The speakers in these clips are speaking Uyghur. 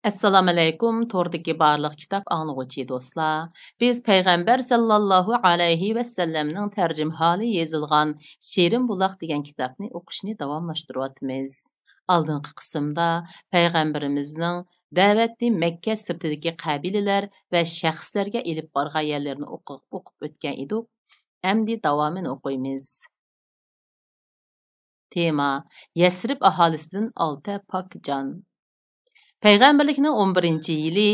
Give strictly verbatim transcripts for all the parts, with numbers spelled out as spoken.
ئەسسالامۇئەلەيكۇم، توردىكى بارلىق كىتاب ئاڭلىغۇچى دوستلار. بىز پەيغەمبەر ساللاللاھۇ ئەلەيھى ۋەسەللەمنىڭ تەرجىمىھالى يېزىلغان شېرىن بۇلاق دېگەن كىتابنى ئوقۇشنى داۋاملاشتۇرۇۋاتىمىز. ئالدىنقى قىسىمدا پەيغەمبىرىمىزنىڭ دەۋەتنى مەككە سىرتىدىكى قەبىلىلەر ۋە شەخسلەرگە ئېلىپ بارغان يەرلىرىنى ئوقۇ-، ئوقۇپ ئۆتكەن ئىدۇق. ئەمدى داۋامىنى ئوقۇيمىز. تېما: يەسرىب ئاھالىسىدىن ئالتە پاك جان. پەيغەمبەرلىكنىڭ ئون بىرىنچى يىلى،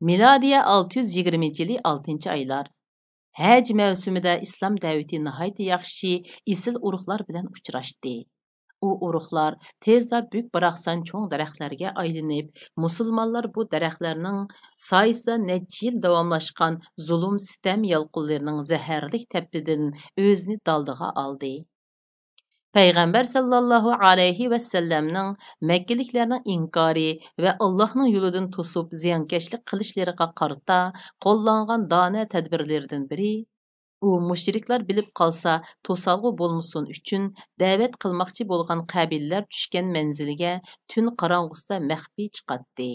مىلادىيە ئالتە يۈز يىگىرمىنچى يىلى ئالتىنچى ئايلار. ھەج مەۋسۇمىدا ئىسلام دەۋىتى ناھايىتى ياخشى، ئېسىل ئۇرۇقلار بىلەن ئۇچراشتى. ئۇ ئۇرۇقلار تېزلا بۈك-باراقسان چوڭ دەرەخلەرگە ئايلىنىپ، مۇسۇلمانلار بۇ دەرەخلەرنىڭ سايىسىدا نەچچە يىل داۋاملاشقان زۇلۇم-سىتەم يالقۇنلىرىنىڭ زەھەرلىك تەپتىدىن ئۆزىنى دالدىغا ئالدى. پەيغەمبەر ساللاللاھۇ ئەلەيھى ۋەسەللەمنىڭ مەككىلىكلەرنىڭ ئىنكارى ۋە ئاللاھنىڭ يولىدىن توسۇپ زىيانكەشلىك قىلىشلىرىغا قارىتا قوللانغان دانە تەدبىرلىرىدىن بىرى، ئۇ مۇشرىكلار بىلىپ قالسا توسالغۇ بولمىسۇن ئۈچۈن، دەۋەت قىلماقچى بولغان قەبىلىلەر چۈشكەن مەنزىلگە تۈن قاراڭغۇسىدا مەخپىي چىقاتتى.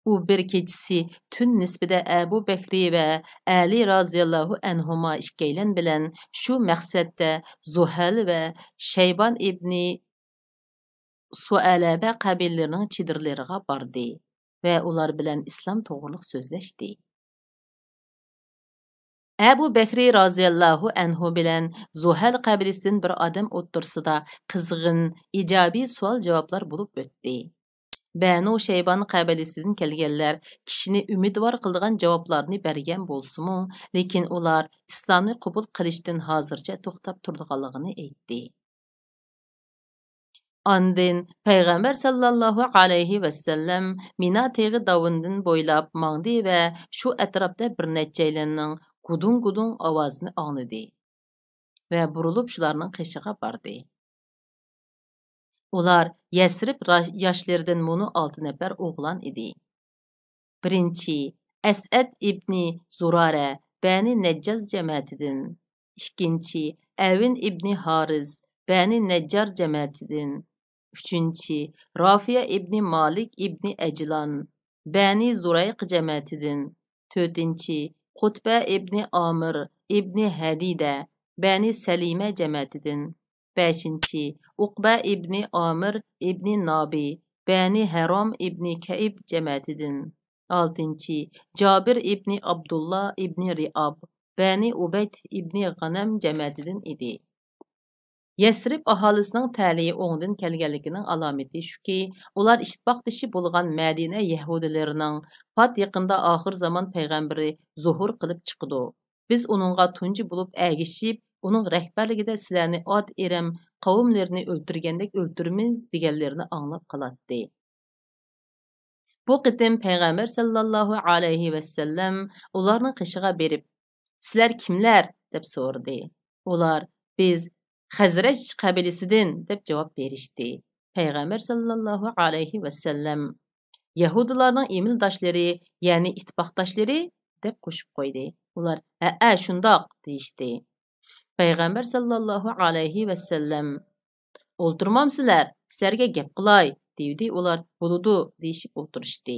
ئۇ بىر كېچىسى تۈن نىسپىدە ئەبۇ بەكرى ۋە ئەلى رازىياللاھۇ ئەنھۇما ئىككىيلەن بىلەن شۇ مەقسەتتە زۇھەل ۋە شەيبان ئىبنى سۇئەلەبە قەبىلىلىرىنىڭ چېدىرلىرىغا باردى ۋە ئۇلار بىلەن ئىسلام توغرۇلۇق سۆزلەشتى. ئەبۇ بەكرى رازىياللاھۇ ئەنھۇ بىلەن زۇھەل قەبىلىسىدىن بىر ئادەم ئوتتۇرىسىدا قىزغىن، ئىجابىي سوئال-جاۋابلار بولۇپ ئۆتتى. بەنۇ شەيبان قەبىلىسىدىن كەلگەنلەر كىشىنى ئۈمىدۋار قىلىدىغان جاۋابلارنى بەرگەن بولسىمۇ، لېكىن ئۇلار ئىسلامنى قوبۇل قىلىشتىن ھازىرچە توختاپ تۇرىدىغانلىقىنى ئېيتتى. ئاندىن پەيغەمبەر ساللاللاھۇ ئەلەيھى ۋەسەللەم مىنا تېغى داۋىنىدىن بويلاپ ماڭدى ۋە شۇ ئەتراپتا بىر نەچچەيلەننىڭ گۇدۇڭ-گۇدۇڭ ئاۋازىنى ئاڭلىدى ۋە بۇرۇلۇپ شۇلارنىڭ قېشىغا باردى. ئۇلار يەسرىب را-، ياشلىرىدىن مۇنۇ ئالتە نەپەر ئوغلان ئىدى. بىرىنچى، ئەسئەد ئىبنى زۇرارە، بەنى نەججاز جەمەتىدىن. ئىككىنچى، ئەۋىن ئىبنى ھارىز، بەنى نەججار جەمەتىدىن. ئۈچىنچى، رافىيە ئىبنى مالىك ئىبنى ئەجلان، بەنى زۇرەيق جەمەتىدىن. تۆتىنچى، قۇتبە ئىبنى ئامىر ئىبنى ھەدىدە، بەنى سەلىمە جەمەتىدىن. بەشىنچى، ئۇقبە ئىبنى ئامىر ئىبنى نابى، بەنى ھەرام ئىبنى كەئب جەمەتىدىن. ئالتىنچى، جابىر ئىبنى ئابدۇللا ئىبنى رىئاب، بەنى ئۇبەيد ئىبنى غەنەم جەمەتىدىن ئىدى. يەسرىب ئاھالىسىنىڭ تەلىيى ئوڭدىن كەلگەنلىكىنىڭ ئالامىتى شۇكى، ئۇلار ئىتتىپاقدىشى بولغان مەدىنە يەھۇدىيلىرىنىڭ پات يېقىندا ئاخىر زامان پەيغەمبىرى زۇھۇر قىلىپ چىقىدۇ. بىز ئۇنىڭغا تۇنجى بولۇپ ئەگىشىپ، ئۇنىڭ رەھبەرلىكىدە سىلەرنى ئاد ئېرەم قەۋملىرىنى ئۆلتۈرگەندەك ئۆلتۈرىمىز، دېگەنلىرىنى ئاڭلاپ قالاتتى. بۇ قېتىم پەيغەمبەر ساللاللاھۇ ئەلەيھى ۋەسەللەم ئۇلارنىڭ قېشىغا بېرىپ، «سىلەر كىملەر؟» دەپ سورىدى. ئۇلار، «بىز خەزرەج قەبىلىسىدىن» دەپ جاۋاب بېرىشتى. پەيغەمبەر ساللاللاھۇ ئەلەيھى ۋەسەللەم، «يەھۇدىيلارنىڭ ئېمىلداشلىرى، يەنى ئىتتىپاقداشلىرى» دەپ قوشۇپ قويدى. ئۇلار، «ھەئە، شۇنداق» دېيىشتى. پەيغەمبەر ساللاللاھۇ ئەلەيھى ۋەسەللەم، «ئولتۇرمامسىلەر، سىلەرگە گەپ قىلاي» دېيىۋىدى. ئۇلار، «بولىدۇ» دېيىشىپ ئولتۇرۇشتى.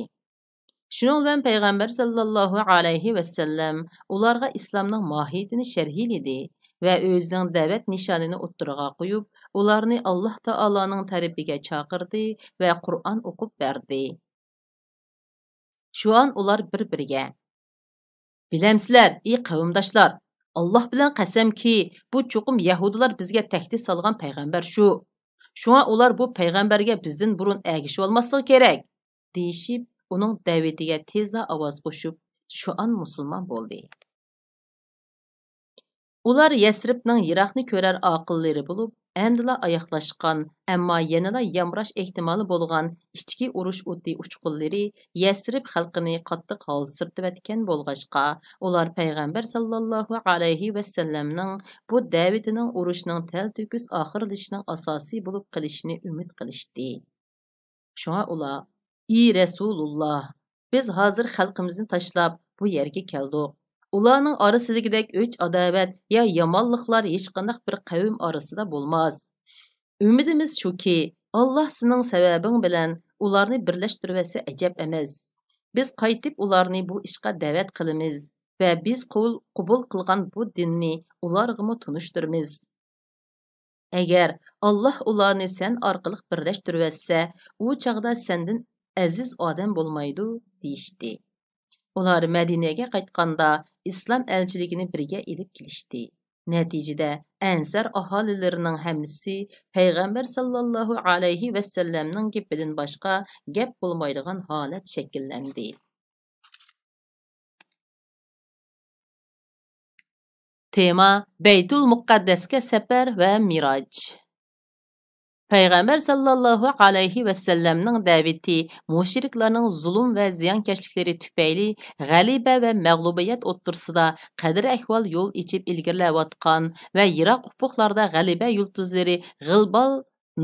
شۇنىڭ بىلەن پەيغەمبەر ساللاللاھۇ ئەلەيھى ۋەسەللەم ئۇلارغا ئىسلامنىڭ ماھىيىتىنى شەرھلىدى ۋە ئۆزىنىڭ دەۋەت نىشانىنى ئوتتۇرىغا قويۇپ، ئۇلارنى ئاللاھ تائالانىڭ تەرىپىگە چاقىردى ۋە قۇرئان ئوقۇپ بەردى. شۇئان ئۇلار بىر-بىرىگە، «بىلەمسىلەر، ئى قەۋمداشلار، ئاللاھ بىلەن قەسەمكى، بۇ چوقۇم يەھۇدىيلار بىزگە تەھدىت سالغان پەيغەمبەر شۇ. شۇڭا ئۇلار بۇ پەيغەمبەرگە بىزدىن بۇرۇن ئەگىشىۋالماسلىقى كېرەك» دېيىشىپ، ئۇنىڭ دەۋىتىگە تېزلا ئاۋاز قوشۇپ، شۇئان مۇسۇلمان بولدى. ئۇلار يەسرىبنىڭ يىراقنى كۆرەر ئاقىللىرى بولۇپ، ئەمدىلا ئاياغلاشقان، ئەمما يەنىلا يامراش ئېھتىمالى بولغان ئىچكى ئۇرۇش ئوتى ئۇچقۇنلىرى يەسرىب خەلقىنى قاتتىق ھالسىرىتىۋەتكەن بولغاچقا، ئۇلار پەيغەمبەر ساللاللاھۇ ئەلەيھى ۋەسەللەمنىڭ بۇ دەۋىتىنىڭ ئۇرۇشنىڭ تەلتۆكۈس ئاخىرلىشىشىنىڭ ئاساسى بولۇپ قېلىشىنى ئۈمىد قىلىشتى. شۇڭا ئۇلار، «ئى رەسۇلۇللاھ، بىز ھازىر خەلقىمىزنى تاشلاپ، بۇ يەرگە كەلدۇق. ئۇلارنىڭ ئارىسىدىكىدەك ئۆچ-ئاداۋەت يا يامانلىقلار ھېچقانداق بىر قەۋم ئارىسىدا بولماس. ئۈمىدىمىز شۇكى، ئاللاھ سېنىڭ سەۋەبىڭ بىلەن ئۇلارنى بىرلەشتۈرۈۋەتسە ئەجەب ئەمەس. بىز قايتىپ ئۇلارنى بۇ ئىشقا دەۋەت قىلىمىز ۋە بىز قوبۇل، قوبۇل قىلغان بۇ دىننى ئۇلارغىمۇ تونۇشتۇرىمىز. ئەگەر ئاللاھ ئۇلارنى سەن ئارقىلىق بىرلەشتۈرۈۋەتسە، ئۇ چاغدا سەندىن ئەزىز ئادەم بولمايدۇ، دېيىشتى. ئۇلار مەدىنەگە قايتقاندا، ئىسلام ئەلچىلىكىنى بىرگە ئېلىپ كېلىشتى. نەتىجىدە، ئەنسار ئاھالىلىرىنىڭ ھەممىسى پەيغەمبەر ساللاللاھۇ ئەلەيھى ۋەسەللەمنىڭ گېپىدىن باشقا گەپ بولمايدىغان ھالەت شەكىللەندى. تېما: بەيتۇل مۇقەددەسكە سەپەر ۋە مىراج. پەيغەمبەر ساللاللاھۇ ئەلەيھى ۋەسەللەمنىڭ دەۋىتى مۇشرىكلارنىڭ زۇلۇم ۋە زىيانكەشلىكلىرى تۈپەيلى غەلىبە ۋە مەغلۇبىيەت ئوتتۇرىسىدا قەدىر-ئەھۋال يول ئېچىپ ئىلگىرىلەۋاتقان ۋە يىراق ئۇپۇقلاردا غەلىبە يۇلتۇزلىرى غىلبال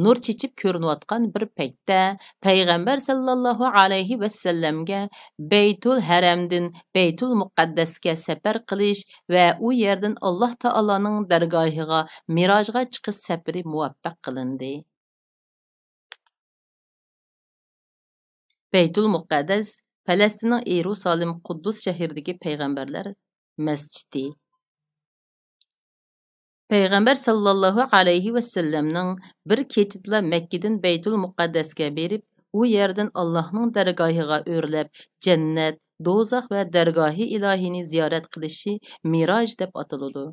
نۇر چېچىپ كۆرۈنۈۋاتقان بىر پەيتتە، پەيغەمبەر ساللاللاھۇ ئەلەيھى ۋەسەللەمگە بەيتۇل ھەرەمدىن بەيتۇل مۇقەددەسكە سەپەر قىلىش ۋە ئۇ يەردىن ئاللاھ تائالانىڭ دەرگاھىغا مىراجغا چىقىش سەپىرى مۇۋەپپەق قىلىندى. بەيتۇل مۇقەددەس، پەلەستىننىڭ ئىيېرۇسالىم، قۇددۇس شەھىرىدىكى پەيغەمبەرلەر مەسچىتى. پەيغەمبەر ساللاللاھۇ ئەلەيھى ۋەسەللەمنىڭ بىر كېچىدىلا مەككىدىن بەيتۇل مۇقەددەسكە بېرىپ، ئۇ يەردىن ئاللاھنىڭ دەرگاھىغا ئۆرلەپ، جەننەت، دوزاخ ۋە دەرگاھى ئىلاھىنى زىيارەت قىلىشى مىراج دەپ ئاتىلىدۇ.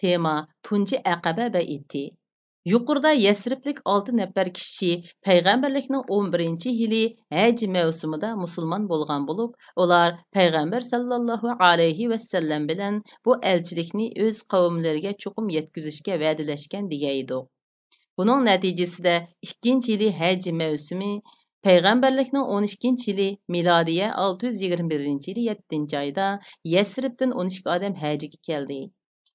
تېما: تۇنجى ئەقەبە بەيئىتى. يۇقىرىدا يەسرىبلىك ئالتە نەپەر كىشى پەيغەمبەرلىكنىڭ ئون بىرىنچى يىلى ھەج مەۋسۇمىدا مۇسۇلمان بولغان بولۇپ، ئۇلار پەيغەمبەر ساللاللاھۇ ئەلەيھى ۋەسەللەم بىلەن بۇ ئەلچىلىكنى ئۆز قەۋملىرىگە چوقۇم يەتكۈزۈشكە ۋەدىلەشكەن دېگەيدۇق. بۇنىڭ نەتىجىسىدە ئىككىنچى يىلى ھەج مەۋسۇمى، پەيغەمبەرلىكنىڭ ئون ئىككىنچى يىلى، مىلادىيە ئالتە يۈز يىگىرمە بىرىنچى يىلى يەتتىنچى ئايدا يەسرىبتىن ئون ئىككى ئادەم ھەجگە كەلدى.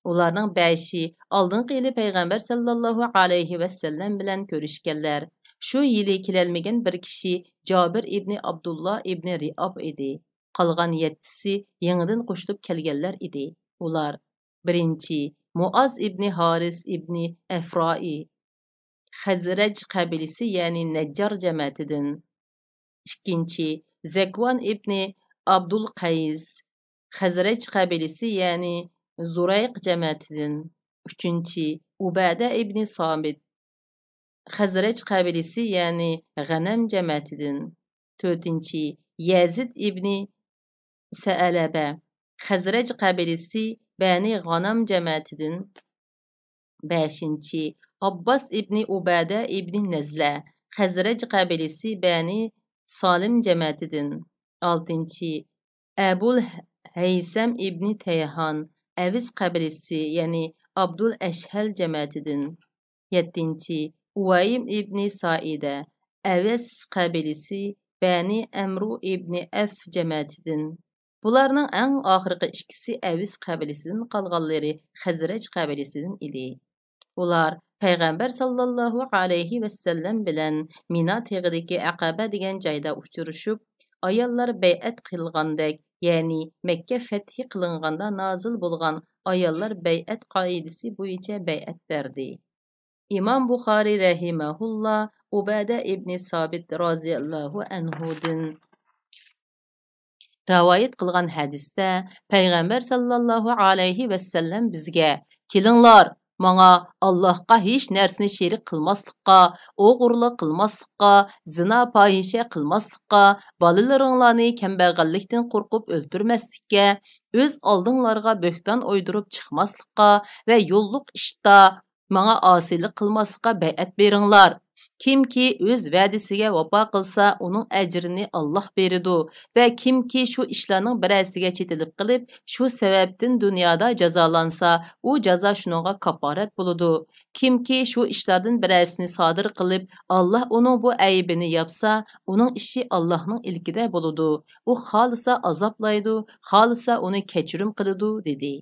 ئۇلارنىڭ بەشى ئالدىنقى يىلى پەيغەمبەر ساللاللاھۇ ئەلەيھى ۋەسەللەم بىلەن كۆرۈشكەنلەر. شۇ يىلى كېلەلمىگەن بىر كىشى جابىر ئىبنى ئابدۇللا ئىبنى رىئاب ئىدى. قالغان يەتتىسى يېڭىدىن قوشۇلۇپ كەلگەنلەر ئىدى. ئۇلار: بىرىنچى، مۇئاز ئىبنى ھارىس ئىبنى ئەفرائى، خەزرەج قەبىلىسى، يەنى نەججار جەمەتىدىن. ئىككىنچى، زەكۋان ئىبنى ئابدۇل قەيس، خەزرەج قەبىلىسى، يەنى زۇرەيق جەمەتىدىن. ئۈچىنچى، ئۇبەدە ئىبنى سامىت، خەزرەج قەبىلىسى، يەنى غەنەم جەمەتىدىن. تۆتىنچى، يەزىد ئىبنى سەئەلەبە، خەزرەج قەبىلىسى، بەنى غانام جەمەتىدىن. بەشىنچى، ئابباس ئىبنى ئۇبەدە ئىبنى نەزلە، خەزرەج قەبىلىسى، بەنى سالىم جەمەتىدىن. ئالتىنچى، ئەبۇل ھەيسەم ئىبنى تەيھان، ئەۋس قەبىلىسى، يەنى ئابدۇل ئەشھەل جەمەتىدىن. يەتتىنچى، ئۇۋەيم ئىبنى سائىدە، ئەۋس قەبىلىسى، بەنى ئەمرۇ ئىبنى ئەف جەمەتىدىن. بۇلارنىڭ ئەڭ ئاخىرقى ئىككىسى ئەۋس قەبىلىسىدىن، قالغانلىرى خەزرەج قەبىلىسىدىن ئىدى. ئۇلار پەيغەمبەر ساللاللاھۇ ئەلەيھى ۋەسەللەم بىلەن مىنا تېغىدىكى ئەقەبە دېگەن جايدا ئۇچرىشىپ، ئاياللار بەيئەت قىلغاندەك، يەنى مەككە فەتھى قىلىنغاندا نازىل بولغان ئاياللار بەيئەت قائىدىسى بويىچە بەيئەت بەردى. ئىمام بۇخارىي رەھىمەھۇللا ئۇبادە ئىبنى سابىت رازىياللاھۇ ئەنھۇدىن رىۋايەت قىلغان ھەدىستە، پەيغەمبەر ساللاللاھۇ ئەلەيھى ۋەسەللەم بىزگە: «كېلىڭلار، ماڭا ئاللاھقا ھېچ نەرسىنى شېرىك قىلماسلىققا، ئوغرىلىق قىلماسلىققا، زىنا، پاھىشە قىلماسلىققا، بالىلىرىڭلارنى كەمبەغەللىكتىن قورقۇپ ئۆلتۈرمەسلىككە، ئۆز ئالدىڭلارغا بۆھتان ئويدۇرۇپ چىقماسلىققا ۋە يوللۇق ئىشتا ماڭا ئاسىيلىق قىلماسلىققا بەيئەت بېرىڭلار. كىمكى ئۆز ۋەدىسىگە ۋاپا قىلسا، ئۇنىڭ ئەجرىنى ئاللاھ بېرىدۇ ۋە كىمكى شۇ ئىشلارنىڭ بىرەرسىگە چېتىلىپ قېلىپ، شۇ سەۋەبتىن دۇنيادا جازالانسا، ئۇ جازا شۇنىڭغا كاپپارەت بولىدۇ. كىمكى شۇ ئىشلاردىن بىرەرسىنى سادىر قىلىپ، ئاللاھ ئۇنىڭ بۇ ئەيىبىنى ياپسا، ئۇنىڭ ئىشى ئاللاھنىڭ ئىلكىدە بولىدۇ. ئۇ خالىسا ئازابلايدۇ، خالىسا ئۇنى كەچۈرۈم قىلىدۇ» دېدى.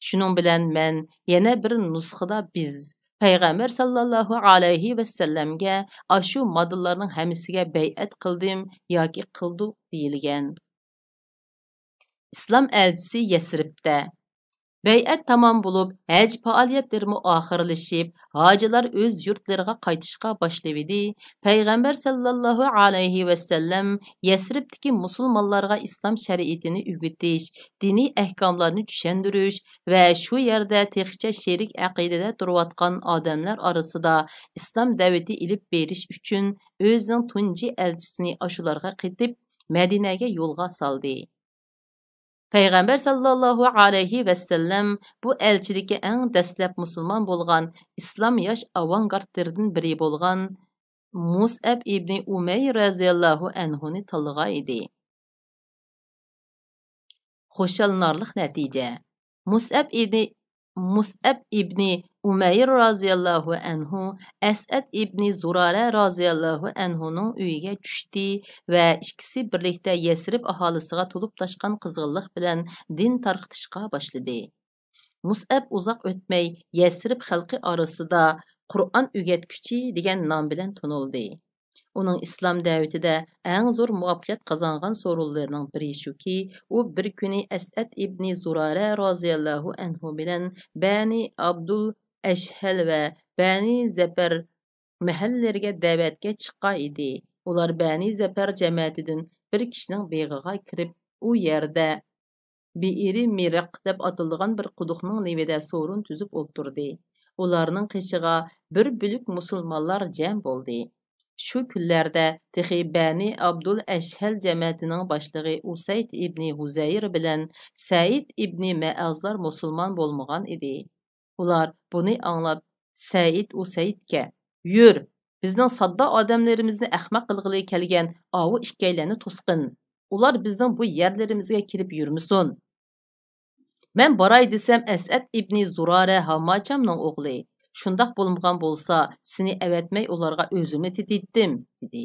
شۇنىڭ بىلەن مەن يەنە بىر نۇسخىدا بىز پەيغەمبەر ساللاللاھۇ ئەلەيھى ۋەسەللەمگە ئاشۇ ماددىلارنىڭ ھەممىسىگە بەيئەت قىلدىم ياكى قىلدۇق دېيىلگەن. ئىسلام ئەلچىسى يەسرىبتە. بەيئەت تامام بولۇپ، ھەج پائالىيەتلىرىمۇ ئاخىرلىشىپ، ھاجىلار ئۆز يۇرتلىرىغا قايتىشقا باشلىۋىدى. پەيغەمبەر ساللاللاھۇ ئەلەيھى ۋەسەللەم يەسرىبتىكى مۇسۇلمانلارغا ئىسلام شەرىئىتىنى ئۆگىتىش، دىنىي ئەھكاملارنى چۈشەندۈرۈش ۋە شۇ يەردە تېخىچە شېرىك ئەقىدىدە تۇرۇۋاتقان ئادەملەر ئارىسىدا ئىسلام دەۋىتى ئېلىپ بېرىش ئۈچۈن ئۆزىنىڭ تۇنجى ئەلچىسىنى ئاشۇلارغا قېتىپ، مەدىنەگە يولغا سالدى. پەيغەمبەر ساللاللاھۇ ئەلەيھى ۋەسەللەم بۇ ئەلچىلىككە ئەڭ دەسلەپ مۇسۇلمان بولغان ئىسلام ياش ئاۋانگارتلىرىدىن بىرى بولغان مۇسئەب ئىبنى ئۇمەير رازىياللاھۇ ئەنھۇنى تاللىغان ئىدى. خۇشاللىنارلىق نەتىجە. مۇسئەب ئىبنى، مۇسئەب ئىبنى ئۇمەير رازىياللاھۇ ئەنھۇ ئەسئەد ئىبنى زۇرارە رازىياللاھۇ ئەنھۇنىڭ ئۆيىگە چۈشتى ۋە ئىككىسى بىرلىكتە يەسرىب ئاھالىسىغا تولۇپ تاشقان قىزغىنلىق بىلەن دىن تارقىتىشقا باشلىدى. مۇسئەب ئۇزاق ئۆتمەي يەسرىب خەلقى ئارىسىدا قۇرئان ئۆگەتكۈچى دېگەن نام بىلەن تونۇلدى. ئۇنىڭ ئىسلام دەۋىتىدە ئەڭ زور مۇۋەپپەقىيەت قازانغان سورۇنلىرىنىڭ بىرى شۇكى، ئۇ بىر كۈنى ئەسئەد ئىبنى زۇرارە رازىياللاھۇ ئەنھۇ بىلەن بەنى ئابدۇل ئەشھەل ۋە بەنى زەپەر مەھەللىلىرىگە دەۋەتكە چىققان ئىدى. ئۇلار بەنى زەپەر جەمەتىدىن بىر كىشىنىڭ بېغىغا كىرىپ، ئۇ يەردە بىئىرى مىرىق دەپ ئاتىلىدىغان بىر قۇدۇقنىڭ لېۋىدە سورۇن تۈزۈپ ئولتۇردى. ئۇلارنىڭ قېشىغا بىر بۆلەك مۇسۇلمانلار جەم بولدى. شۇ كۈنلەردە تېخى بەنى ئابدۇل ئەشھەل جەمەتىنىڭ باشلىقى ئۇسەيد ئىبنى ھۇزەير بىلەن سەئىد ئىبنى مەئازلار مۇسۇلمان بولمىغان ئىدى. ئۇلار بۇنى ئاڭلاپ، سەئىد ئۇسەيدكە، يۈر، بىزنىڭ ساددا ئادەملىرىمىزنى ئەخمەق قىلغىلى كەلگەن ئاۋۇ ئىككىيلەننى توسقىن. ئۇلار بىزنىڭ بۇ يەرلىرىمىزگە كېلىپ يۈرمىسۇن. مەن باراي دېسەم، ئەسئەد ئىبنى زۇرارە ھاماچامنىڭ ئوغلى. شۇنداق بولمىغان بولسا، سېنى ئەۋەتمەي ئۇلارغا ئۆزۈمنى تېتىيتتىم، دېدى.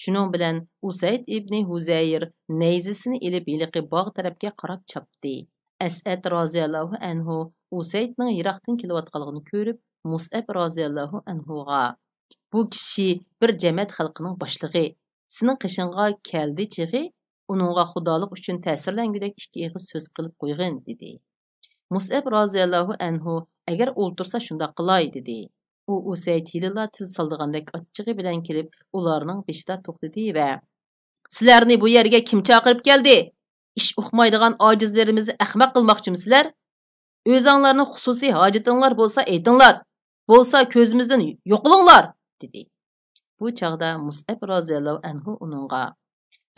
شۇنىڭ بىلەن ئۇسەيد ئىبنى ھۇزەير نەيزىسىنى ئېلىپ، ھېلىقى باغ تەرەپكە قاراپ چاپتى. ئەسئەد رازىياللاھۇ ئەنھۇ ئۇسەيدنىڭ يىراقتىن كېلىۋاتقانلىقىنى كۆرۈپ، مۇسئەب رازىياللاھۇ ئەنھۇغا، بۇ كىشى بىر جەمەت خەلقىنىڭ باشلىقى، سېنىڭ قېشىڭغا كەلدى چېغى، ئۇنىڭغا خۇدالىق ئۈچۈن تەسىرلەنگۈدەك ئىككى ئېغىز سۆز قىلىپ قويغىن، دېدى. مۇسئەب رازىياللاھۇ ئەنھۇ، ئەگەر ئولتۇرسا شۇنداق قىلاي، دېدى. ئۇ ئۇسەيد ھېلىلا تىل سالىدىغاندەك ئاچچىقى بىلەن كېلىپ، ئۇلارنىڭ بېشىدا توختىدى ۋە، سىلەرنى بۇ يەرگە كىم چاقىرىپ كەلدى؟ ئىش ئۇقمايدىغان ئاجىزلىرىمىزنى ئەخمەق قىلماقچىمۇ سىلەر؟ ئۆزۈڭلارنىڭ خۇسۇسىي ھاجىتىڭلار بولسا ئېيتىڭلار، بولسا كۆزىمىزدىن يوقىلىڭلار، دېدى. بۇ چاغدا مۇسئەب رازىياللاھۇ ئەنھۇ ئۇنىڭغا،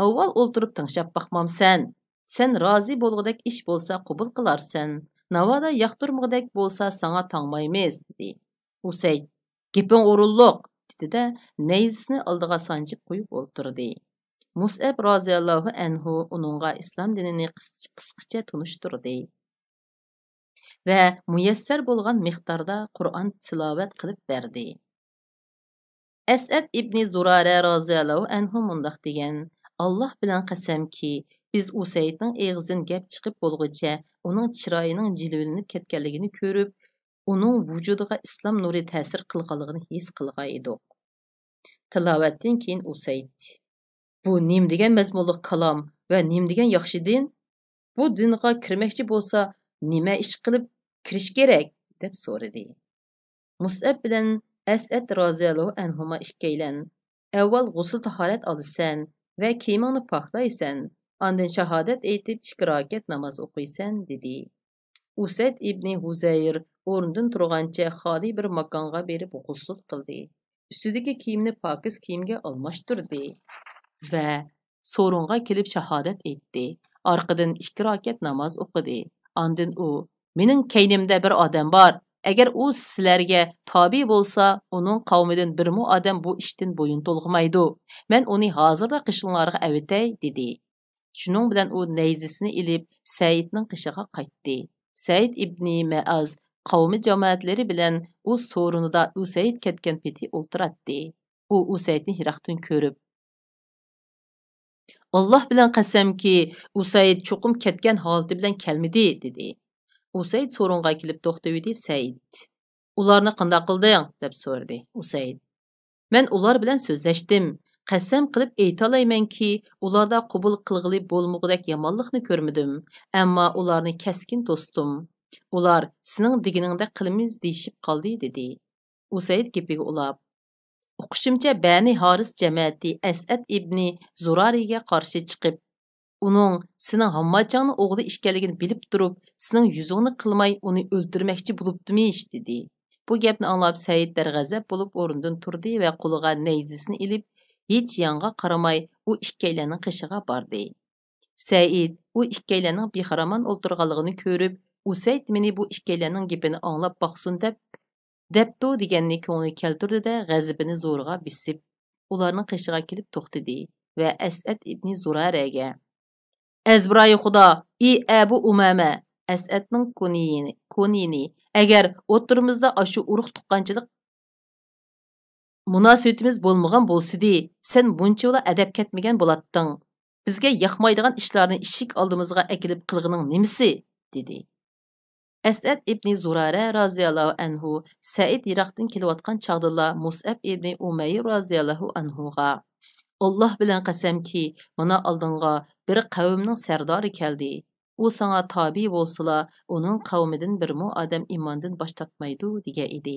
ئاۋۋال ئولتۇرۇپ تىڭشاپ باقمامسەن؟ سەن رازى بولغۇدەك ئىش بولسا قوبۇل قىلارسەن، ناۋادا ياقتۇرمىغۇدەك بولسا ساڭا تاڭمايمىز، دېدى. ئۇسەيد، گېپىڭ ئورۇنلۇق، دېدى-دە، نەيزىسىنى ئالدىغا سانجىپ قويۇپ ئولتۇردى. مۇسئەب رازىياللاھۇ ئەنھۇ ئۇنىڭغا ئىسلام دىنىنى قىس-، قىسقىچە تونۇشتۇردى ۋە مۇيەسسەر بولغان مىقداردا قۇرئان تىلاۋەت قىلىپ بەردى. ئەسئەد ئىبنى زۇرارە رازىياللاھۇ ئەنھۇ مۇنداق دېگەن، ئاللاھ بىلەن قەسەمكى، بىز ئۇسەيدنىڭ ئېغىزىدىن گەپ چىقىپ بولغۇچە ئۇنىڭ چىرايىنىڭ جىلۋىلىنىپ كەتكەنلىكىنى كۆرۈپ، ئۇنىڭ ۋۇجۇدىغا ئىسلام نۇرى تەسىر قىلغانلىقىنى ھېس قىلغان ئىدۇق. تىلاۋەتتىن كېيىن ئۇسەيد، بۇ نېمە دېگەن مەزمۇنلۇق كالام ۋە نېمە دېگەن ياخشى دىن؟ بۇ دىنغا كىرمەكچى بولسا، نېمە ئىش قىلىپ كىرىش كېرەك؟ دەپ سورىدى. مۇسئەب بىلەن ئەسئەد رازىياللاھۇ ئەنھۇما ئىككىيلەن، ئەۋۋەل غۇسۇل تاھارەت ئالىسەن ۋە كىيىمىڭنى پاكلايسەن، ئاندىن شاھادەت ئېيتىپ، ئىككى راكەت ناماز ئوقۇيسەن، دېدى. ئۇسەيد ئىبنى ھۇزەير ئورنىدىن تۇرغانچە خالىي بىر ماكانغا بېرىپ غۇسۇل قىلدى. ئۈستىدىكى كىيىمنى پاكىز كىيىمگە ئالماشتۇردى ۋە سورۇنغا كېلىپ شاھادەت ئېيتتى. ئارقىدىن ئىككى راكەت ناماز ئوقۇدى. ئاندىن ئۇ، مېنىڭ كەينىمدە بىر ئادەم بار. ئەگەر ئۇ سىلەرگە تابىي بولسا، ئۇنىڭ قەۋمىدىن بىرمۇ ئادەم بۇ ئىشتىن بويۇن تولغىمايدۇ. مەن ئۇنى ھازىرلا قېشىڭلارغا ئەۋېتەي، دېدى. شۇنىڭ بىلەن ئۇ نەيزىسىنى ئېلىپ، سەئىدنىڭ قېشىغا قايتتى. سەئىد ئىبنى مەئاز قەۋمى جامائەتلىرى بىلەن ئۇ سورۇنىدا ئۇسەيد كەتكەن پېتى ئولتۇراتتى. ئۇ ئۇسەيدنى يىراقتىن كۆرۈپ، ئاللاھ بىلەن قەسەمكى، ئۇسەيد چوقۇم كەتكەن ھالىتى بىلەن كەلمىدى، دېدى. ئۇسەيد سورۇنغا كېلىپ توختىۋىدى. سەئىد، ئۇلارنى قانداق قىلدىڭ؟ دەپ سورىدى ئۇسەيد. مەن ئۇلار بىلەن سۆزلەشتىم. قەسەم قىلىپ ئېيتالايمەنكى، ئۇلاردا قوبۇل قىلغىلى بولمىغۇدەك يامانلىقنى كۆرمىدىم. ئەمما ئۇلارنى كەسكىن توستۇم. ئۇلار، «سېنىڭ دېگىنىڭدەك قىلىمىز» دېيىشىپ قالدى، دېدى. ئۇسەيد گېپىگە ئۇلاپ، ئۇقۇشۇمچە، بەنى ھارىس جەمەتى ئەسئەد ئىبنى زۇرارىگە قارشى چىقىپ، ئۇنىڭ سېنىڭ ھامماچاڭنىڭ ئوغلى ئىكەنلىكىنى بىلىپ تۇرۇپ، سېنىڭ يۈزۈڭنى قىلماي ئۇنى ئۆلتۈرمەكچى بولۇپتىمىش، دېدى. بۇ گەپنى ئاڭلاپ سەئىد دەرغەزەپ بولۇپ ئورنىدىن تۇردى ۋە قولىغا نەيزىسىنى ئېلىپ، ھېچ يانغا قارىماي ئۇ ئىككىيلەننىڭ قېشىغا باردى. سەئىد ئۇ ئىككىيلەننىڭ بىخارامان ئولتۇرغانلىقىنى كۆرۈپ، ئۇسەيد مېنى بۇ ئىككىيلەننىڭ گېپىنى ئاڭلاپ باقسۇن دەپ، دەپتۇ دېگەننى كۆڭلىگە كەلتۈردى-دە، غەزىپىنى زورىغا بېسىپ، ئۇلارنىڭ قېشىغا كېلىپ توختىدى ۋە ئەسئەد ئىبنى زۇرارەگە، «ئەزبىرايى خۇدا، ئى ئەبۇ ئۇمامە»، ئەسئەدنىڭ كۇنىيىنى، كۇنىيىنى، «ئەگەر ئوتتۇرىمىزدا ئاشۇ ئۇرۇق-تۇغقانچىلىق مۇناسىۋىتىمىز بولمىغان بولسىدى، سەن بۇنچىۋالا ئەدەپ كەتمىگەن بولاتتىڭ. بىزگە ياقمايدىغان ئىشلارنى ئىشىك ئالدىمىزغا ئەكېلىپ قىلغىنىڭ نېمىسى؟» دېدى. ئەسئەد ئىبنى زۇرارە رازىياللاھۇ ئەنھۇ سەئىد يىراقتىن كېلىۋاتقان چاغدىلا مۇسئەب ئىبنى ئۇمەير رازىياللاھۇ ئەنھۇغا، «ئاللاھ بىلەن قەسەمكى، مانا ئالدىڭغا بىر قەۋمنىڭ سەردارى كەلدى. ئۇ ساڭا تابىئ بولسىلا، ئۇنىڭ قەۋمىدىن بىرمۇ ئادەم ئىماندىن باش تارتمايدۇ» دېگەن ئىدى.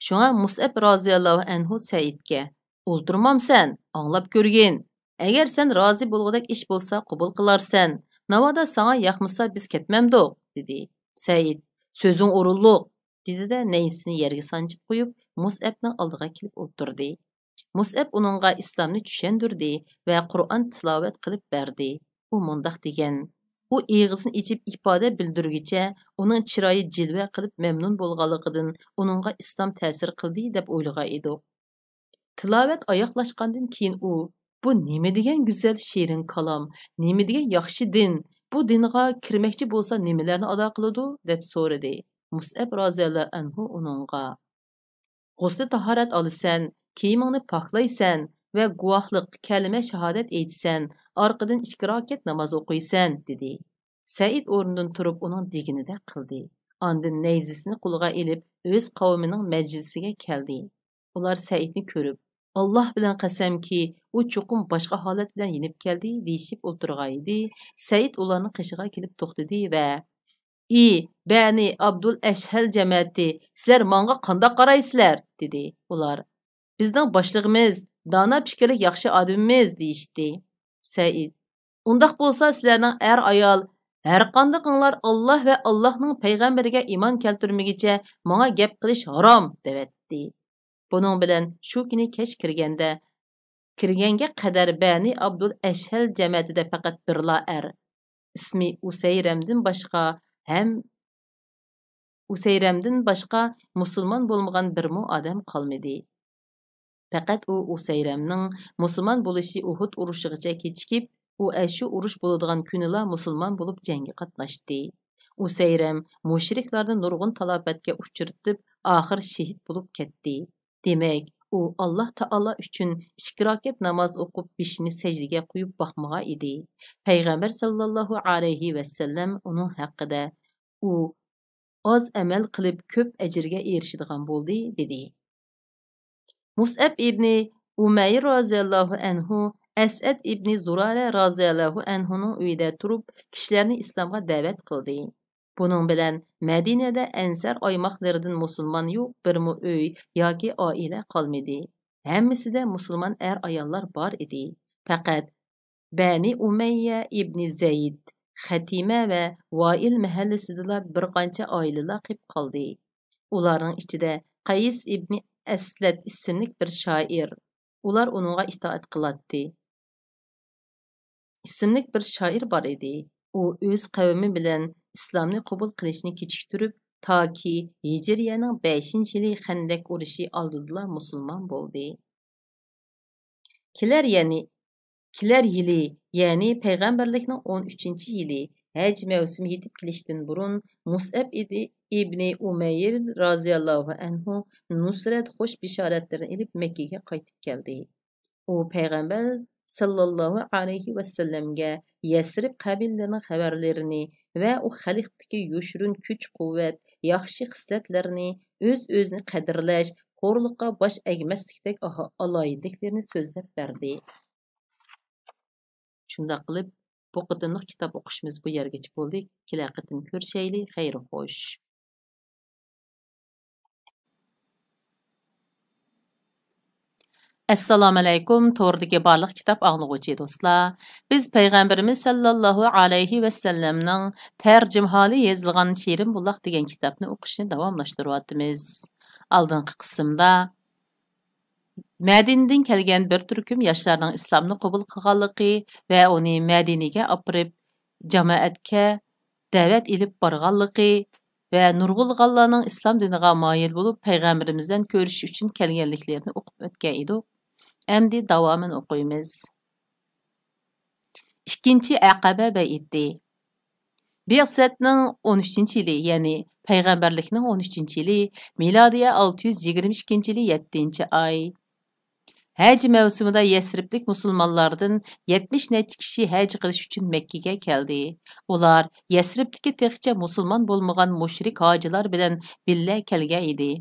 شۇڭا مۇسئەب رازىياللاھۇ ئەنھۇ سەئىدكە، «ئولتۇرمامسەن، ئاڭلاپ كۆرگىن. ئەگەر سەن رازى بولغۇدەك ئىش بولسا قوبۇل قىلارسەن. ناۋادا ساڭا ياقمىسا بىز كەتمەمدۇق؟» دېدى. سەئىد، «سۆزۈڭ ئورۇنلۇق» دېدى-دە، نەيزىسىنى يەرگە سانجىپ قويۇپ، مۇسئەبنىڭ ئالدىغا كېلىپ ئولتۇردى. مۇسئەب ئۇنىڭغا ئىسلامنى چۈشەندۈردى ۋە قۇرئان تىلاۋەت قىلىپ بەردى. ئۇ مۇنداق دېگەن، ئۇ ئېغىزىنى ئېچىپ ئىپادە بىلدۈرگۈچە، ئۇنىڭ چىرايى جىلۋە قىلىپ مەمنۇن بولغانلىقىدىن ئۇنىڭغا ئىسلام تەسىر قىلدى دەپ ئويلىغان ئىدۇق. تىلاۋەت ئاياغلاشقاندىن كېيىن ئۇ، «بۇ نېمە دېگەن گۈزەل شېرىن كالام، نېمە دېگەن ياخشى دىن، بۇ دىنغا كىرمەكچى بولسا نېمىلەرنى ئادا قىلىدۇ؟» دەپ سورىدى. مۇسئەب رازىياللاھۇ ئەنھۇ ئۇنىڭغا، «غۇسلى تاھارەت ئالىسەن، كىيىمىڭنى پاكلايسەن ۋە گۇۋاھلىق، كەلىمە شاھادەت ئېيتىسەن، ئارقىدىن ئىككى راكەت ناماز ئوقۇيسەن» دېدى. سەئىد ئورنىدىن تۇرۇپ ئۇنىڭ دېگىنىدەك قىلدى. ئاندىن نەيزىسىنى قولىغا ئېلىپ ئۆز قەۋمىنىڭ مەجلىسىگە كەلدى. ئۇلار سەئىدنى كۆرۈپ، «ئاللاھ بىلەن قەسەمكى، ئۇ چوقۇم باشقا ھالەت بىلەن يېنىپ كەلدى» دېيىشىپ ئولتۇرغانىدى، سەئىد ئۇلارنىڭ قېشىغا كېلىپ توختىدى ۋە، «ئى بەنى ئابدۇل ئەشھەل جەمەتى، سىلەر ماڭا قانداق قارايسىلەر؟» دېدى. ئۇلار، «بىزنىڭ باشلىقىمىز، دانا پىكىرلىك ياخشى ئادىمىمىز» دېيىشتى. سەئىد، «ئۇنداق بولسا سىلەرنىڭ ئەر-ئايال، ھەرقاندىقىڭلار ئاللاھ ۋە ئاللاھنىڭ پەيغەمبىرىگە ئىمان كەلتۈرمىگىچە ماڭا گەپ قىلىش ھارام» دەۋەتتى. بۇنىڭ بىلەن شۇ كۈنى كەچ كىرگەندە، كىرگەنگە قەدەر بەنى ئابدۇل ئەشھەل جەمەتىدە پەقەت بىرلا ئەر، ئىسمى ئۇسەيرەمدىن باشقا ھەم ئۇسەيرەمدىن باشقا مۇسۇلمان بولمىغان بىرمۇ ئادەم قالمىدى. پەقەت ئۇ ئۇسەيرەمنىڭ مۇسۇلمان بولۇشى ئۇھۇد ئۇرۇشىغىچە كېچىكىپ، ئۇ ئەشۇ ئۇرۇش بولىدىغان كۈنىلا مۇسۇلمان بولۇپ جەڭگە قاتناشتى. ئۇسەيرەم مۇشرىكلارنى نۇرغۇن تالاپەتكە ئۇچرىتىپ، ئاخىر شېھىت بولۇپ كەتتى. دېمەك، ئۇ ئاللاھ تائالا ئۈچۈن ئىككى راكەت ناماز ئوقۇپ، بېشىنى سەجدىگە قويۇپ باقمىغان ئىدى. پەيغەمبەر ساللاللاھۇ ئەلەيھى ۋەسەللەم ئۇنىڭ ھەققىدە، «ئۇ ئاز ئەمەل قىلىپ، كۆپ ئەجىرگە ئېرىشىدىغان بولدى» دېدى. مۇسئەب ئىبنى ئۇمەير رازىياللاھۇ ئەنھۇ ئەسئەد ئىبنى زۇرارە رازىياللاھۇ ئەنھۇنىڭ ئۆيىدە تۇرۇپ، كىشىلەرنى ئىسلامغا دەۋەت قىلدى. بۇنىڭ بىلەن مەدىنەدە ئەنسار ئايماقلىرىدىن مۇسۇلمان يوق بىرمۇ ئۆي ياكى ئائىلە قالمىدى. ھەممىسىدە مۇسۇلمان ئەر-ئاياللار بار ئىدى. پەقەت بەنى ئۇمەييە ئىبنى زەيد، خەتىمە ۋە ۋائىل مەھەللىسىدىلا بىر قانچە ئائىلىلەر قېلىپ قالدى. ئۇلارنىڭ ئىچىدە قەيس ئىبنى ئەسلەت ئىسىملىك بىر شائىر، ئۇلار ئۇنىڭغا ئىتائەت قىلاتتى. ئىسىملىك بىر شائىر بار ئىدى. ئۇ ئۆز قەۋمى بىلەن ئىسلامنى قوبۇل قىلىشنى كېچىكتۈرۈپ، تاكى ھىجرىيەنىڭ بەشىنچى يىلى خەندەك ئۇرۇشى ئالدىدىلا مۇسۇلمان بولدى. كېلەر يەنى، كېلەر يىلى، يەنى پەيغەمبەرلىكنىڭ ئون ئۈچىنچى يىلى، ھەج مەۋسۇمى يېتىپ كېلىشتىن بۇرۇن، مۇسئەب ئىدى-، ئىبنى ئۇمەير رازىياللاھۇ ئەنھۇ نۇسرەت خوش بېشارەتلىرىنى ئېلىپ مەككىگە قايتىپ كەلدى. ئۇ پەيغەمبەر ساللاللاھۇ ئەلەيھى ۋەسەللەمگە يەسرىب قەبىلىلىرىنىڭ خەۋەرلىرىنى ۋە ئۇ خەلقتىكى يوشۇرۇن كۈچ-قۇۋۋەت، ياخشى خىسلەتلەرنى، ئۆز-ئۆزىنى قەدىرلەش، خورلۇققا باش ئەگمەسلىكتەك ئاھ-، ئالاھىدىلىكلىرىنى سۆزلەپ بەردى. شۇنداق قىلىپ، بۇ قېتىملىق كىتاب ئوقۇشىمىز بۇ يەرگىچە بولدى. كېلەر قېتىم كۆرۈشەيلى. خەير خوش. ئەسسالامۇئەلەيكۇم، توردىكى بارلىق كىتاب ئاڭلىغۇچى دوستلار. بىز پەيغەمبىرىمىز سەللەللاھۇ ئەلەيھى ۋەسەللەمنىڭ تەرجىمىھالى يېزىلغان شېرىن بۇلاق دېگەن كىتابنى ئوقۇشنى داۋاملاشتۇرۇۋاتىمىز. ئالدىنقى قىسىمدا مەدىنىدىن كەلگەن بىر تۈركۈم ياشلارنىڭ ئىسلامنى قوبۇل قىلغانلىقى ۋە ئۇنى مەدىنىگە ئاپىرىپ، جامائەتكە دەۋەت ئېلىپ بارغانلىقى ۋە نۇرغۇنلىغانلارنىڭ ئىسلام دىنىغا مايىل بولۇپ، پەيغەمبىرىمىز بىلەن كۆرۈشۈش ئۈچۈن كەلگەنلىكلىرىنى ئوقۇپ ئۆتكەن ئىدۇق. ئەمدى داۋامىنى ئوقۇيمىز. ئىككىنچى ئەقەبە بەيئىتى. بىئسەتنىڭ ئون ئۈچىنچى يىلى، يەنى پەيغەمبەرلىكنىڭ ئون ئۈچىنچى يىلى، مىلادىيە ئالتە يۈز يىگىرمە ئىككىنچى يىلى يەتتىنچى ئاي. ھەج مەۋسۇمىدا يەسرىبلىك مۇسۇلمانلاردىن يەتمىش نەچچە كىشى ھەج قىلىش ئۈچۈن مەككىگە كەلدى. ئۇلار يەسرىبتىكى تېخىچە مۇسۇلمان بولمىغان مۇشرىك ھاجىلار بىلەن بىللە كەلگەن ئىدى.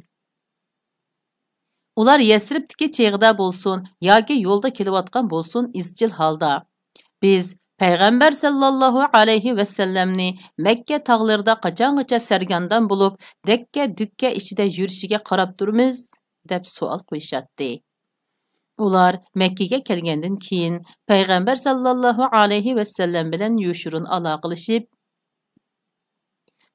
ئۇلار يەسرىبتىكى چېغىدا بولسۇن ياكى يولدا كېلىۋاتقان بولسۇن، ئىزچىل ھالدا، «بىز پەيغەمبەر سەللەللاھۇ ئەلەيھى ۋەسەللەمنى مەككە تاغلىرىدا قاچانغىچە سەرگەردان بولۇپ، دەككە-دۈككە ئىچىدە يۈرۈشىگە قاراپ تۇرىمىز؟» دەپ سوئال قويۇشاتتى. ئۇلار مەككىگە كەلگەندىن كېيىن، پەيغەمبەر سەللەللاھۇ ئەلەيھى ۋەسەللەم بىلەن يوشۇرۇن ئالاقىلىشىپ،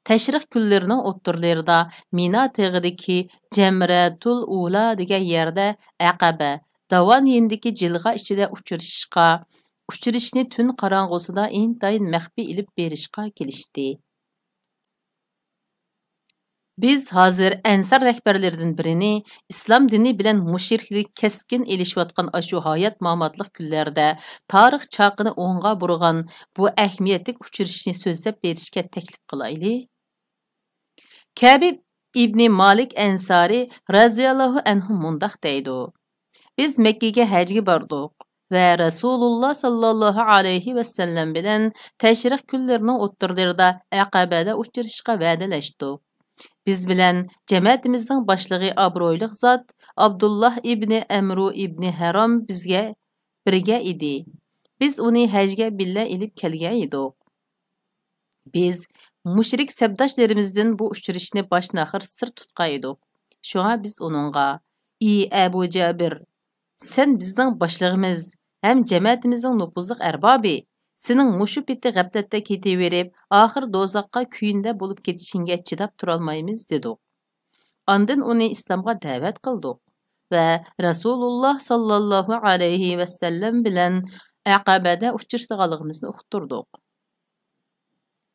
تەشرىق كۈنلىرىنىڭ ئوتتۇرىلىرىدا مىنا تېغىدىكى جەمرەتۇل ئۇلا دېگەن يەردە ئەقەبە، داۋان يېنىدىكى جىلغا ئىچىدە ئۇچرىشىشقا، ئۇچرىشىشنى تۈن قاراڭغۇسىدا ئىنتايىن مەخپىي ئېلىپ بېرىشقا كېلىشتى. بىز ھازىر ئەنسار رەھبەرلىرىدىن بىرىنى ئىسلام دىنى بىلەن مۇشرىكلىك كەسكىن ئېلىشىۋاتقان ئاشۇ ھايات-ماماتلىق كۈنلەردە تارىخ چاقىنى ئوڭغا بۇرىغان بۇ ئەھمىيەتلىك ئۇچرىشىشنى سۆزلەپ بېرىشكە تەكلىپ قىلايلى. كەبىب ئىبنى مالىك ئەنسارى رەزىياللاھۇ ئەنھۇ مۇنداق دەيدۇ: بىز مەككىگە ھەجگە باردۇق ۋە رەسۇلۇللا ساللاللاھۇ ئەلەيھى ۋەسەللەم بىلەن تەشرىق كۈنلىرىنىڭ ئوتتۇرىلىرىدا ئەقەبەدە ئۇچرىشىشقا ۋەدىلەشتۇق. بىز بىلەن جەمەتىمىزنىڭ باشلىقى ئابرۇيلۇق زات ئابدۇللاھ ئىبنى ئەمرۇ ئىبنى ھەرام بىزگە بىرگە ئىدى. بىز ئۇنى ھەجگە بىللە ئېلىپ كەلگەن ئىدۇق. بىز مۇشرىك سەپداشلىرىمىزدىن بۇ ئۇچرىشىشنى باشتىن-ئاخىر سىر تۇتقان ئىدۇق. شۇڭا بىز ئۇنىڭغا: «ئى ئەبۇ جابىر، سەن بىزنىڭ باشلىقىمىز ھەم جەمەتىمىزنىڭ نوپۇزلۇق ئەربابى. سېنىڭ مۇشۇ پېتى غەپلەتتە كېتىۋېرىپ، ئاخىر دوزاخقا كۆيۈندە بولۇپ كېتىشىڭگە چىداپ تۇرالمايمىز» دېدۇق. ئاندىن ئۇنى ئىسلامغا دەۋەت قىلدۇق ۋە رەسۇلۇللا ساللاللاھۇ ئەلەيھى ۋەسەللەم بىلەن ئەقەبەدە ئۇچرىشىدىغانلىقىمىزنى ئۇقتۇردۇق.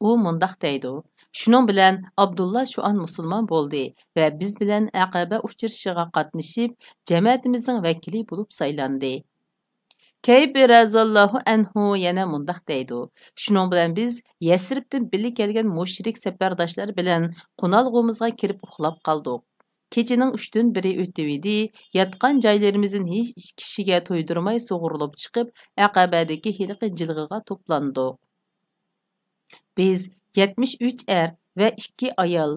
ئۇ مۇنداق دەيدۇ: شۇنىڭ بىلەن ئابدۇللا شۇ ئان مۇسۇلمان بولدى ۋە بىز بىلەن ئەقەبە ئۇچرىشىشىغا قاتنىشىپ، جەمەتىمىزنىڭ ۋەكىلى بولۇپ سايلاندى. كەيب رەزىياللاھۇ ئەنھۇ يەنە مۇنداق دەيدۇ: شۇنىڭ بىلەن بىز يەسرىبتىن بىللە كەلگەن مۇشرىك سەپەرداشلار بىلەن قونالغۇمىزغا كىرىپ ئۇخلاپ قالدۇق. كېچىنىڭ ئۈچتىن بىرى ئۆتۈۋىدى، ياتقان جايلىرىمىزدىن ھېچ كىشىگە تۇيدۇرماي سۇغۇرۇلۇپ چىقىپ، ئەقەبەدىكى ھېلىقى جىلغىغا توپلاندۇق. بىز يەتمىش ئۈچ ئەر ۋە ئىككى ئايال،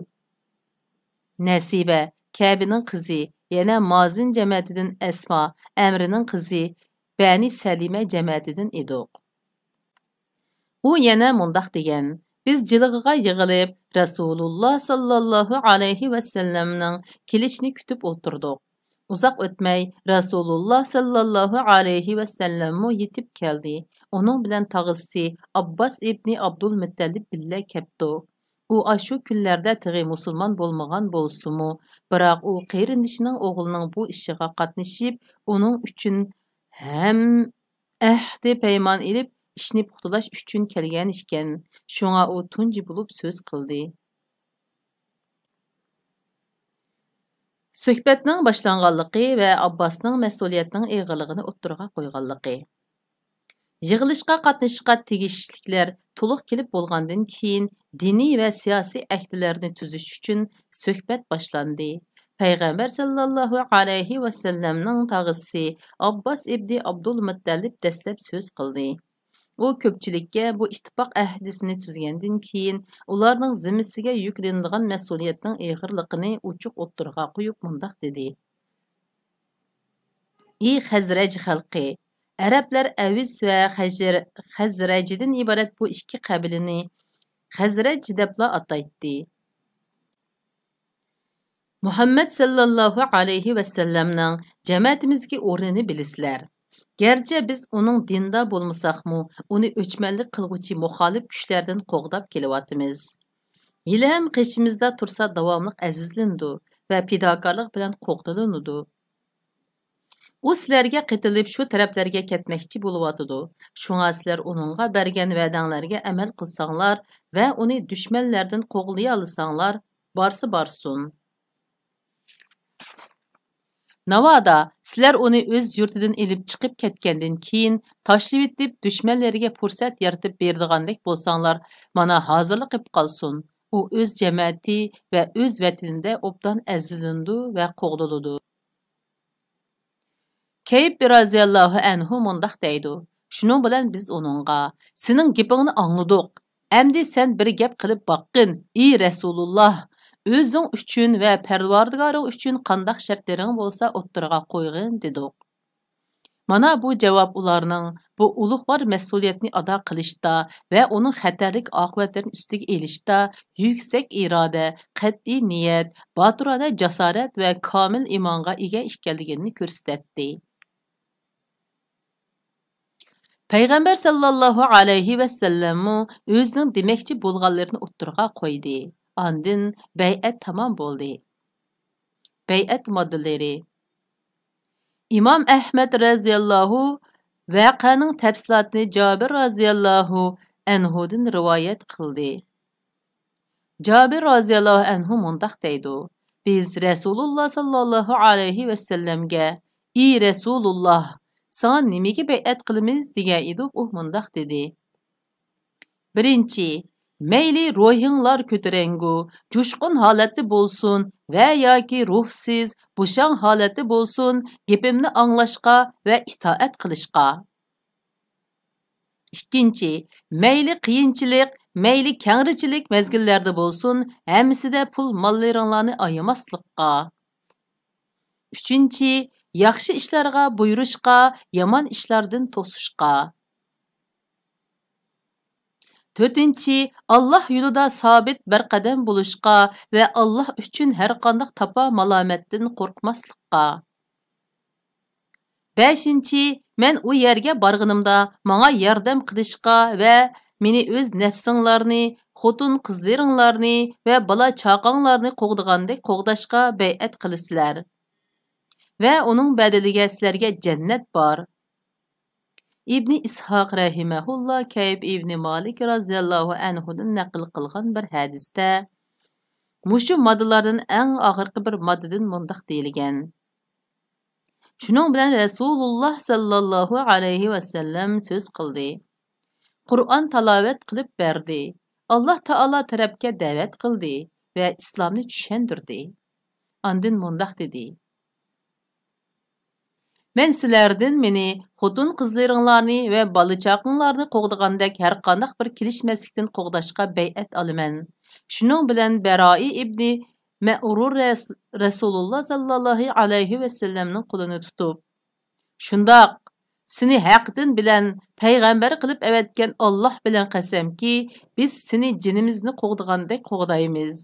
نەسىبە، كەبىنىڭ قىزى، يەنە مازىن جەمەتىدىن ئەسما، ئەمرىنىڭ قىزى، بەنى سەلىمە جەمەتىدىن ئىدۇق. ئۇ يەنە مۇنداق دېگەن: بىز جىلغىغا يىغىلىپ، رەسۇلۇللا ساللاللاھۇ ئەلەيھى ۋەسەللەمنىڭ كېلىشىنى كۈتۈپ ئولتۇردۇق. ئۇزاق ئۆتمەي، رەسۇلۇللا ساللاللاھۇ ئەلەيھى ۋەسەللەممۇ يېتىپ كەلدى. ئۇنىڭ بىلەن تاغىسى ئابباس ئىبنى ئابدۇلمۇتتەلىپ بىللە كەپتۇ. ئۇ ئاشۇ كۈنلەردە تېخى مۇسۇلمان بولمىغان بولسىمۇ، بىراق ئۇ قېرىندىشىنىڭ ئوغلىنىڭ بۇ ئىشىغا قاتنىشىپ، ئۇنىڭ ئۈچۈن ھەم ئەھدى پەيمان ئېلىپ، ئىشنى پۇختىلاش ئۈچۈن كەلگەن ئىكەن. شۇڭا ئۇ تۇنجى بولۇپ سۆز قىلدى. سۆھبەتنىڭ باشلانغانلىقى ۋە ئابباسنىڭ مەسئۇلىيەتنىڭ ئېغىرلىقىنى ئوتتۇرىغا قويغانلىقى. يىغىلىشقا قاتنىشىشقا تېگىشلىكلەر تولۇق كېلىپ بولغاندىن كېيىن، دىنىي ۋە سىياسىي ئەھدىلەرنى تۈزۈش ئۈچۈن سۆھبەت باشلاندى. پەيغەمبەر ساللاللاھۇ ئەلەيھى ۋەسەللەمنىڭ تاغىسى ئابباس ئىبنى ئابدۇلمۇتتەلىپ دەسلەپ سۆز قىلدى. ئۇ كۆپچىلىككە بۇ ئىتتىپاق ئەھدىسىنى تۈزگەندىن كېيىن، ئۇلارنىڭ زىممىسىگە يۈكلىنىدىغان مەسئۇلىيەتنىڭ ئېغىرلىقىنى ئوچۇق ئوتتۇرىغا قويۇپ مۇنداق دېدى: ئى خەزرەج خەلقى! ئەرەبلەر ئەۋس ۋە خەزر-، خەزرەجدىن ئىبارەت بۇ ئىككى قەبىلىنى خەزرەج دەپلا ئاتايتتى. مۇھەممەد سەللەللاھۇ ئەلەيھى ۋەسەللەمنىڭ جەمەتىمىزدىكى ئورنىنى بىلىسىلەر. گەرچە بىز ئۇنىڭ دىنىدا بولمىساقمۇ، ئۇنى ئۆچمەنلىك قىلغۇچى مۇخالىپ كۈچلەردىن قوغداپ كېلىۋاتىمىز. ھېلىھەم قېشىمىزدا تۇرسا، داۋاملىق ئەزىزلىنىدۇ ۋە پىداكارلىق بىلەن قوغدىلىنىدۇ. ئۇ سىلەرگە قېتىلىپ، شۇ تەرەپلەرگە كەتمەكچى بولۇۋاتىدۇ. شۇڭا سىلەر ئۇنىڭغا بەرگەن ۋەدەڭلەرگە ئەمەل قىلساڭلار ۋە ئۇنى دۈشمەنلەردىن قوغلىيالىساڭلار، بارسا بارسۇن. ناۋادا سىلەر ئۇنى ئۆز يۇرتىدىن ئېلىپ چىقىپ كەتكەندىن كېيىن، تاشلىۋېتىپ، دۈشمەنلىرىگە پۇرسەت يارىتىپ بېرىدىغاندەك بولساڭلار، مانا ھازىرلا قېلىپ قالسۇن. ئۇ ئۆز جەمەتى ۋە ئۆز ۋەتىنىدە ئوبدان ئەزىزلىنىدۇ ۋە قوغدىلىدۇ. كەيب رازىياللاھۇ ئەنھۇ مۇنداق دەيدۇ: شۇنىڭ بىلەن بىز ئۇنىڭغا، سېنىڭ گېپىڭنى ئاڭلىدۇق، ئەمدى سەن بىر گەپ قىلىپ باققىن، ئى رەسۇلۇللاھ، ئۆزۈڭ ئۈچۈن ۋە پەرۋەردىگارىڭ ئۈچۈن قانداق شەرتلىرىڭ بولسا ئوتتۇرىغا قويغىن، دېدۇق. مانا بۇ جاۋاب ئۇلارنىڭ بۇ ئۇلۇغۋار مەسئۇلىيەتنى ئادا قىلىشتا ۋە ئۇنىڭ خەتەرلىك ئاقىۋەتلىرىنى ئۈستىگە ئېلىشتا يۈكسەك ئىرادە، قەتئىي نىيەت، باتۇرانە جاسارەت ۋە كامىل ئىمانغا ئىگە ئىكەنلىكىنى كۆرسىتەتتى. پەيغەمبەر ساللاللاھۇ ئەلەيھى ۋەسەللەممۇ ئۆزىنىڭ دېمەكچى بولغانلىرىنى ئوتتۇرىغا قويدى. ئاندىن بەيئەت تامام بولدى. بەيئەت ماددىلىرى. ئىمام ئەھمەد رەزىياللاھۇ ۋەقەنىڭ تەپسىلاتىنى جابىر رەزىياللاھۇ ئەنھۇدىن رىۋايەت قىلدى. جابىر رازىياللاھۇ ئەنھۇ مۇنداق دەيدۇ: بىز رەسۇلۇللا ساللاللاھۇ ئەلەيھى ۋەسەللەمگە، ئى رەسۇلۇللا، ساڭا نېمىگە بەيئەت قىلىمىز؟ دېگەن ئىدۇق، ئۇ مۇنداق دېدى: بىرىنچى، مەيلى روھىڭلار كۆتۈرەڭگۈ، جۇشقۇن ھالەتتە بولسۇن ۋە ياكى روھسىز، بوشاڭ ھالەتتە بولسۇن، گېپىمنى ئاڭلاشقا ۋە ئىتائەت قىلىشقا. ئىككىنچى، مەيلى قىيىنچىلىق، مەيلى كەڭرىچىلىك مەزگىللەردە بولسۇن، ھەممىسىدە پۇل ماللىرىڭلارنى ئايىماسلىققا. ئۈچىنچى، ياخشى ئىشلارغا بۇيرۇشقا، يامان ئىشلاردىن توسۇشقا. تۆتىنچى، ئاللاھ يولىدا سابىت بىر قەدەم بولۇشقا ۋە ئاللاھ ئۈچۈن ھەرقانداق تاپا مالامەتتىن قورقماسلىققا. بەشىنچى، مەن ئۇ يەرگە بارغىنىمدا ماڭا ياردەم قىلىشقا ۋە مېنى ئۆز نەپسىڭلارنى، خوتۇن قىزلىرىڭلارنى ۋە بالا چاقاڭلارنى قوغدىغاندەك قوغداشقا بەيئەت قىلىسىلەر. ۋە ئۇنىڭ بەدىلىگە سىلەرگە جەننەت بار. ئىبنى ئىسھاق رەھىمەھۇللا كەيب ئىبنى مالىك رازىياللاھۇ ئەنھۇدىن نەقىل قىلغان بىر ھەدىستە، مۇشۇ ماددىلاردىن ئەڭ ئاخىرقى بىر ماددىدىن مۇنداق دېيىلگەن: شۇنىڭ بىلەن رەسۇلۇللا ساللاللاھۇ ئەلەيھى ۋەسەللەم سۆز قىلدى. قۇرئان تالاۋەت قىلىپ بەردى. ئاللاھ تائالا تەرەپكە دەۋەت قىلدى ۋە ئىسلامنى چۈشەندۈردى. ئاندىن مۇنداق دېدى: مەن سىلەردىن مېنى خوتۇن قىزلىرىڭلارنى ۋە بالا چاقىڭلارنى قوغدىغاندەك ھەرقانداق بىر كېلىشمەسلىكتىن قوغداشقا بەيئەت ئالىمەن. شۇنىڭ بىلەن بەرائى ئىبنى مەئرۇر رەس-، رەسۇلۇللا ساللاللاھۇ ئەلەيھى ۋەسەللەمنىڭ قولىنى تۇتۇپ، شۇنداق، سېنى ھەق دىن بىلەن پەيغەمبەر قىلىپ ئەۋەتكەن ئاللاھ بىلەن قەسەمكى، بىز سېنى جېنىمىزنى قوغدىغاندەك قوغدايمىز.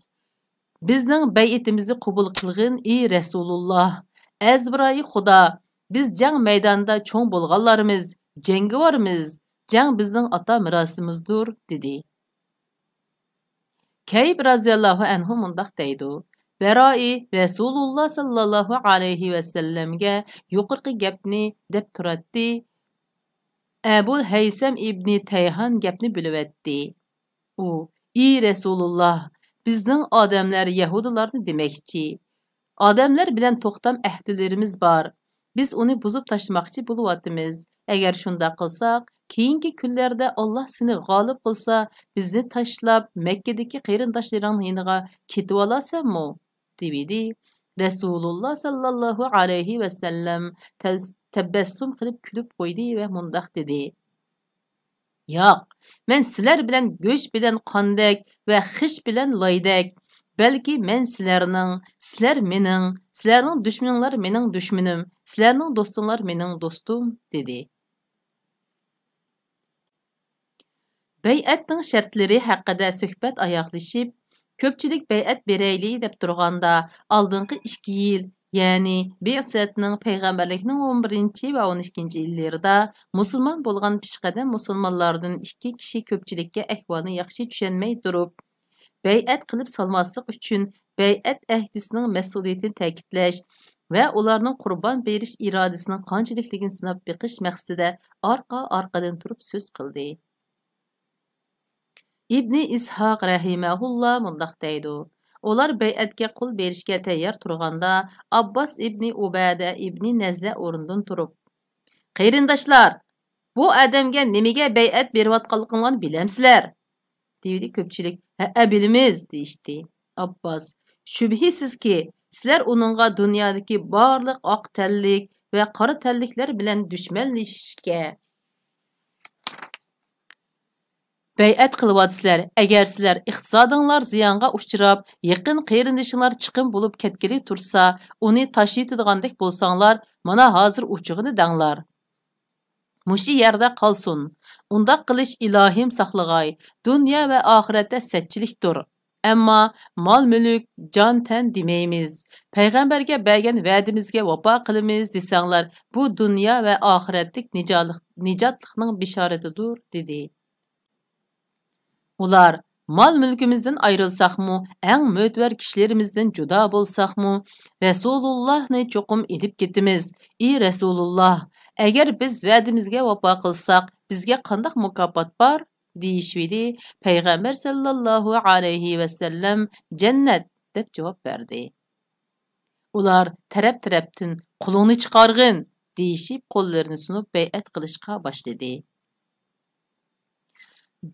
بىزنىڭ بەيئىتىمىزنى قوبۇل قىلغىن، ئى رەسۇلۇللا. ئەزبىرايى خۇدا، بىز جەڭ مەيدانىدا چوڭ بولغانلارمىز، جەڭگىۋارمىز، جەڭ بىزنىڭ ئاتا مىراسىمىزدۇر، دېدى. كەيب رازىياللاھۇ ئەنھۇ مۇنداق دەيدۇ: بەرائى رەسۇلۇللا ساللاللاھۇ ئەلەيھى ۋەسەللەمگە يۇقىرىقى گەپنى دەپ تۇراتتى. ئەبۇل ھەيسەم ئىبنى تەيھان گەپنى بۆلۈۋەتتى. ئۇ: ئى رەسۇلۇللا، بىزنىڭ ئادەملەر يەھۇدىيلارنى دېمەكچى. ئادەملەر بىلەن توختام ئەھدىلىرىمىز بار. بىز ئۇنى بۇزۇپ تاشلىماقچى بولۇۋاتىمىز. ئەگەر شۇنداق قىلساق، كېيىنكى كۈنلەردە ئاللاھ سېنى غالىب قىلسا، بىزنى تاشلاپ، مەككىدىكى قېرىنداشلىرىڭنىڭ يېنىغا كېتىۋالارسەنمۇ؟ دېۋىدى. رەسۇلۇللا ساللاللاھۇ ئەلەيھى ۋەسەللەم تەل-، تەبەسسۇم قىلىپ كۈلۈپ قويدى ۋە مۇنداق دېدى: ياق، مەن سىلەر بىلەن گۆش بىلەن قاندەك ۋە خىش بىلەن لايدەك، بەلكى مەن سىلەرنىڭ، سىلەر مېنىڭ، سىلەرنىڭ دۈشمىنىڭلار مېنىڭ دۈشمىنىم، سىلەرنىڭ دوستۇڭلار مېنىڭ دوستۇم، دېدى. بەيئەتنىڭ شەرتلىرى ھەققىدە سۆھبەت ئاياغلىشىپ، كۆپچىلىك بەيئەت بېرەيلى دەپ تۇرغاندا، ئالدىنقى ئىككى يىل، يەنى بىئسەتنىڭ، پەيغەمبەرلىكنىڭ ئون بىرىنچى ۋە ئون ئىككىنچى يىللىرىدا مۇسۇلمان بولغان پېشقەدەم مۇسۇلمانلاردىن ئىككى كىشى كۆپچىلىككە ئەھۋالنى ياخشى چۈشەنمەي تۇرۇپ، بەيئەت قىلىپ سالماسلىق ئۈچۈن بەيئەت ئەھدىسىنىڭ مەسئۇلىيىتىنى تەكىتلەش ۋە ئۇلارنىڭ قۇربان بېرىش ئىرادىسىنىڭ قانچىلىكلىكىنى سىناپ بېقىش مەقسىتىدە ئارقا-ئارقىدىن تۇرۇپ سۆز قىلدى. ئىبنى ئىسھاق رەھىمەھۇللا مۇنداق دەيدۇ: ئۇلار بەيئەتكە قول بېرىشكە تەييار تۇرغاندا، ئابباس ئىبنى ئۇبەدە ئىبنى نەزلە ئورنىدىن تۇرۇپ، «قېرىنداشلار، بۇ ئادەمگە نېمىگە بەيئەت بېرىۋاتقانلىقىڭلارنى بىلەمسىلەر؟» دېيىۋىدى. كۆپچىلىك، «ھەئە، بىلىمىز» دېيىشتى. ئابباس، «شۈبھىسىزكى، سىلەر ئۇنىڭغا دۇنيادىكى بارلىق ئاق تەنلىك ۋە قارا تەنلىكلەر بىلەن دۈشمەنلىشىشكە بەيئەت قىلىۋاتىسىلەر. ئەگەر سىلەر ئىقتىسادىڭلار زىيانغا ئۇچراپ، يېقىن قېرىندىشىڭلار چىقىم بولۇپ كەتكىلى تۇرسا، ئۇنى تاشلىۋېتىدىغاندەك بولساڭلار، مانا ھازىر ئۇچىغىنى دەڭلار. مۇشۇ يەردە قالسۇن. ئۇنداق قىلىش ئىلاھىم ساقلىغاي، دۇنيا ۋە ئاخىرەتتە سەتچىلىكتۇر. ئەمما مال-مۈلۈك، جان-تەن دېمەيمىز. پەيغەمبەرگە بەرگەن ۋەدىمىزگە ۋاپا قىلىمىز دېسەڭلار، بۇ دۇنيا ۋە ئاخىرەتلىك نىجالىق-، نىجاتلىقنىڭ بېشارىتىدۇر» دېدى. ئۇلار، «مال-مۈلكىمىزدىن ئايرىلساقمۇ، ئەڭ مۆتىۋەر كىشىلىرىمىزدىن جۇدا بولساقمۇ، رەسۇلۇللاھنى چوقۇم ئېلىپ كېتىمىز. ئى رەسۇلۇللاھ، ئەگەر بىز ۋەدىمىزگە ۋاپا قىلساق، بىزگە قانداق مۇكاپات بار؟» دېيىشىۋىدى. پەيغەمبەر سەللەللاھۇ ئەلەيھى ۋەسەللەم، «جەننەت» دەپ جاۋاب بەردى. ئۇلار تەرەپ-تەرەپتىن، «قولۇڭنى چىقارغىن!» دېيىشىپ، قوللىرىنى سۇنۇپ بەيئەت قىلىشقا باشلىدى.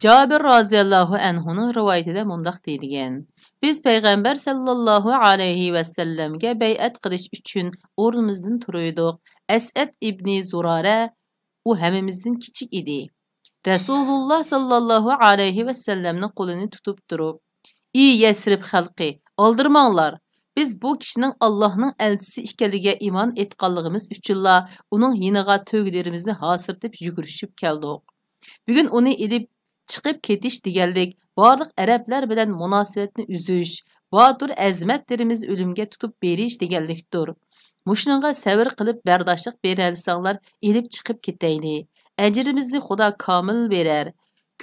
جابىر رازىياللاھۇ ئەنھۇنىڭ رىۋايىتىدە مۇنداق دېيىلگەن: بىز پەيغەمبەر سەللەللاھۇ ئەلەيھى ۋەسەللەمگە بەيئەت قىلىش ئۈچۈن ئورنىمىزدىن تۇرۇۋىدۇق. ئەسئەد ئىبنى زۇرارە، ئۇ ھەممىمىزدىن كىچىك ئىدى، رەسۇلۇللا سەللەللاھۇ ئەلەيھى ۋەسەللەمنىڭ قولىنى تۇتۇپ تۇرۇپ، «ئى يەسرىب خەلقى، ئالدىرىماڭلار! بىز بۇ كىشىنىڭ ئاللاھنىڭ ئەلچىسى ئىكەنلىكىگە ئىمان ئېيتقانلىقىمىز ئۈچۈنلا ئۇنىڭ يېنىغا تۆگىلىرىمىزنى ھاسىرىتىپ يۈگۈرۈشۈپ كەلدۇق. بۈگۈن ئۇنى ئېلىپ چىقىپ كېتىش دېگەنلىك، بارلىق ئەرەبلەر بىلەن مۇناسىۋەتنى ئۈزۈش، باتۇر ئەزىمەتلىرىمىز ئۆلۈمگە تۇتۇپ بېرىش دېگەنلىكتۇر. مۇشۇنىڭغا سەۋر قىلىپ بەرداشلىق بېرەلىسەڭلار، ئېلىپ چىقىپ كېتەيلى. ئەجرىمىزنى خۇدا كامىل بېرەر.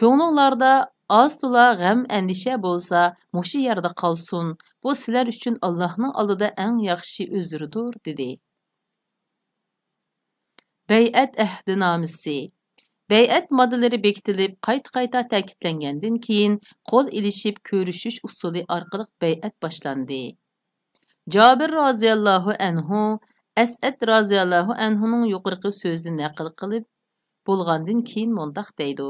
كۆڭلۈڭلاردا ئاز-تولا غەم-ئەندىشە بولسا، مۇشۇ يەردە قالسۇن. بۇ سىلەر ئۈچۈن ئاللاھنىڭ ئالدىدا ئەڭ ياخشى ئۆزرىدۇر» دېدى. بەيئەت ئەھدىنامىسى. بەيئەت ماددىلىرى بېكىتىلىپ، قايتا-قايتا تەكىتلەنگەندىن كېيىن، قول ئېلىشىپ كۆرۈشۈش ئۇسۇلى ئارقىلىق بەيئەت باشلاندى. جابىر رازىياللاھۇ ئەنھۇ ئەسئەد رازىياللاھۇ ئەنھۇنىڭ يۇقىرىقى سۆزىنى نەقىل قىلىپ بولغاندىن كېيىن مۇنداق دەيدۇ: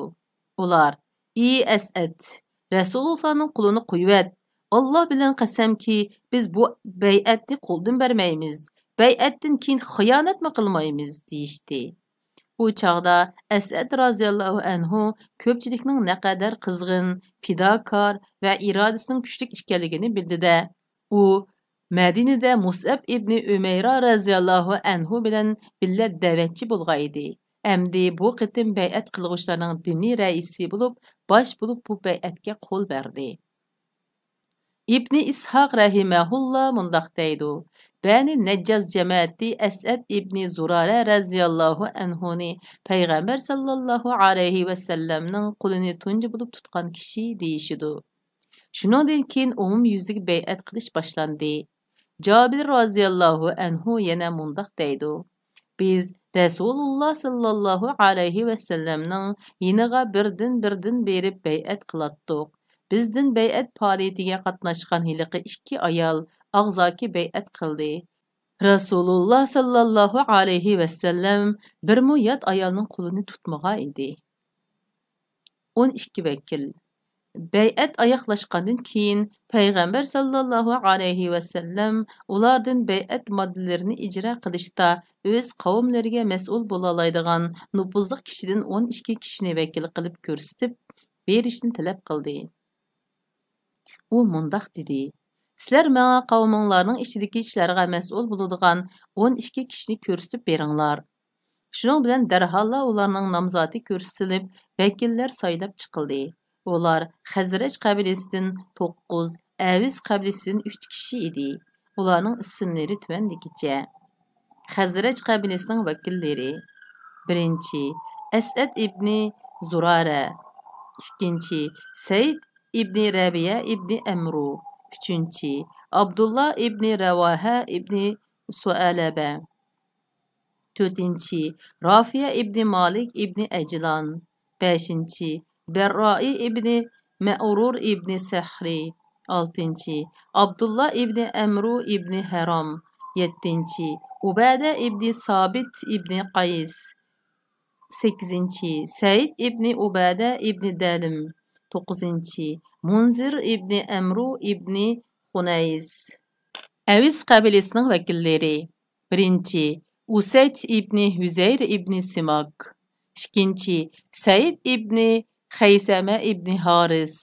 ئۇلار، ئى ئەسئەد، رەسۇلۇللانىڭ قولىنى قويۇۋەت! ئاللا بىلەن قەسەمكى، بىز بۇ بەيئەتنى قولدىن بەرمەيمىز، بەيئەتتىن كېيىن خىيانەتمۇ قىلمايمىز، دېيىشتى. بۇ چاغدا ئەسئەد رازىياللاھۇ ئەنھۇ كۆپچىلىكنىڭ نەقەدەر قىزغىن، پىداكار ۋە ئىرادىسىنىڭ كۈچلۈك ئىكەنلىكىنى بىلدى-دە، ئۇ مەدىنىدە مۇسئەب ئىبنى ئۈمەيرا رازىياللاھۇ ئەنھۇ بىلەن بىللە دەۋەتچى بولغان ئىدى. ئەمدى بۇ قېتىم بەيئەت قىلغۇچىلارنىڭ دىنىي رەئىسى بولۇپ، باش بولۇپ بۇ بەيئەتكە قول بەردى. ئىبنى ئىسھاق رەھىمەھۇللا مۇنداق دەيدۇ: بەنى نەججاز جەمەتى ئەسئەد ئىبنى زۇرارە رەزىياللاھۇ ئەنھۇنى پەيغەمبەر ساللاللاھۇ ئەلەيھى ۋەسەللەمنىڭ قولىنى تۇنجى بولۇپ تۇتقان كىشى دېيىشىدۇ. شۇنىڭدىن كېيىن ئومۇميۈزلۈك بەيئەت قىلىش باشلاندى. جابىر رازىياللاھۇ ئەنھۇ يەنە مۇنداق دەيدۇ: بىز رەسۇلۇللا ساللاللاھۇ ئەلەيھى ۋەسەللەمنىڭ يېنىغا بىردىن-بىردىن بېرىپ بەيئەت قىلاتتۇق. بىزدىن بەيئەت پائالىيىتىگە قاتناشقان ھېلىقى ئىككى ئايال ئاغزاكى بەيئەت قىلدى. رەسۇلۇللا ساللاللاھۇ ئەلەيھى ۋەسەللەم بىرمۇ يات ئايالنىڭ قولىنى تۇتمىغان ئىدى. ئون ئىككى ۋەكىل. بەيئەت ئاياغلاشقاندىن كېيىن، پەيغەمبەر ساللاللاھۇ ئەلەيھى ۋەسەللەم ئۇلاردىن بەيئەت ماددىلىرىنى ئىجرا قىلىشتا ئۆز قەۋملىرىگە مەسئۇل بولالايدىغان نوپۇزلۇق كىشىدىن ئون ئىككى كىشىنى ۋەكىل قىلىپ كۆرسىتىپ بېرىشنى تەلەپ قىلدى. ئۇ مۇنداق دېدى: سىلەر ماڭا قەۋمىڭلارنىڭ ئىچىدىكى ئىشلارغا مەسئۇل بولىدىغان ئون ئىككى كىشىنى كۆرسىتىپ بېرىڭلار. شۇنىڭ بىلەن دەرھاللا ئۇلارنىڭ نامزاتى كۆرسىتىلىپ، ۋەكىللەر سايلاپ چىقىلدى. ئۇلار خەزرەج قەبىلىسىدىن توققۇز، ئەۋس قەبىلىسىدىن ئۈچ كىشى ئىدى. ئۇلارنىڭ ئىسىملىرى تۆۋەندىكىچە: خەزرەج قەبىلىسىنىڭ ۋەكىللىرى: بىرىنچى، ئەسئەد ئىبنى زۇرارە، ئىككىنچى، سەيد ئىبنى رەبىيە ئىبنى ئەمرۇ، ئۈچىنچى، ئابدۇللا ئىبنى رەۋاھە ئىبنى سۇئەلەبە، تۆتىنچى، رافىيە ئىبنى مالىك ئىبنى ئەجلان، بەشىنچى، بەررائى ئىبنى مەئرۇر ئىبنى سەھرى، ئالتىنچى، ئابدۇللا ئىبنى ئەمرۇ ئىبنى ھەرام، يەتتىنچى، ئۇبەدە ئىبنى سابىت ئىبنى قەيس، سەككىزىنچى، سەئىد ئىبنى ئۇبەدە ئىبنى دەلىم، توققۇزىنچى، مۇنزىر ئىبنى ئەمرۇ ئىبنى خۇنەيس. ئەۋس قەبىلىسىنىڭ ۋەكىللىرى: بىرىنچى، ئۇسەيد ئىبنى ھۈزەير ئىبنى سىماك، ئىككىنچى، سەئىد ئىبنى خەيسەمە ئىبنى ھارىس،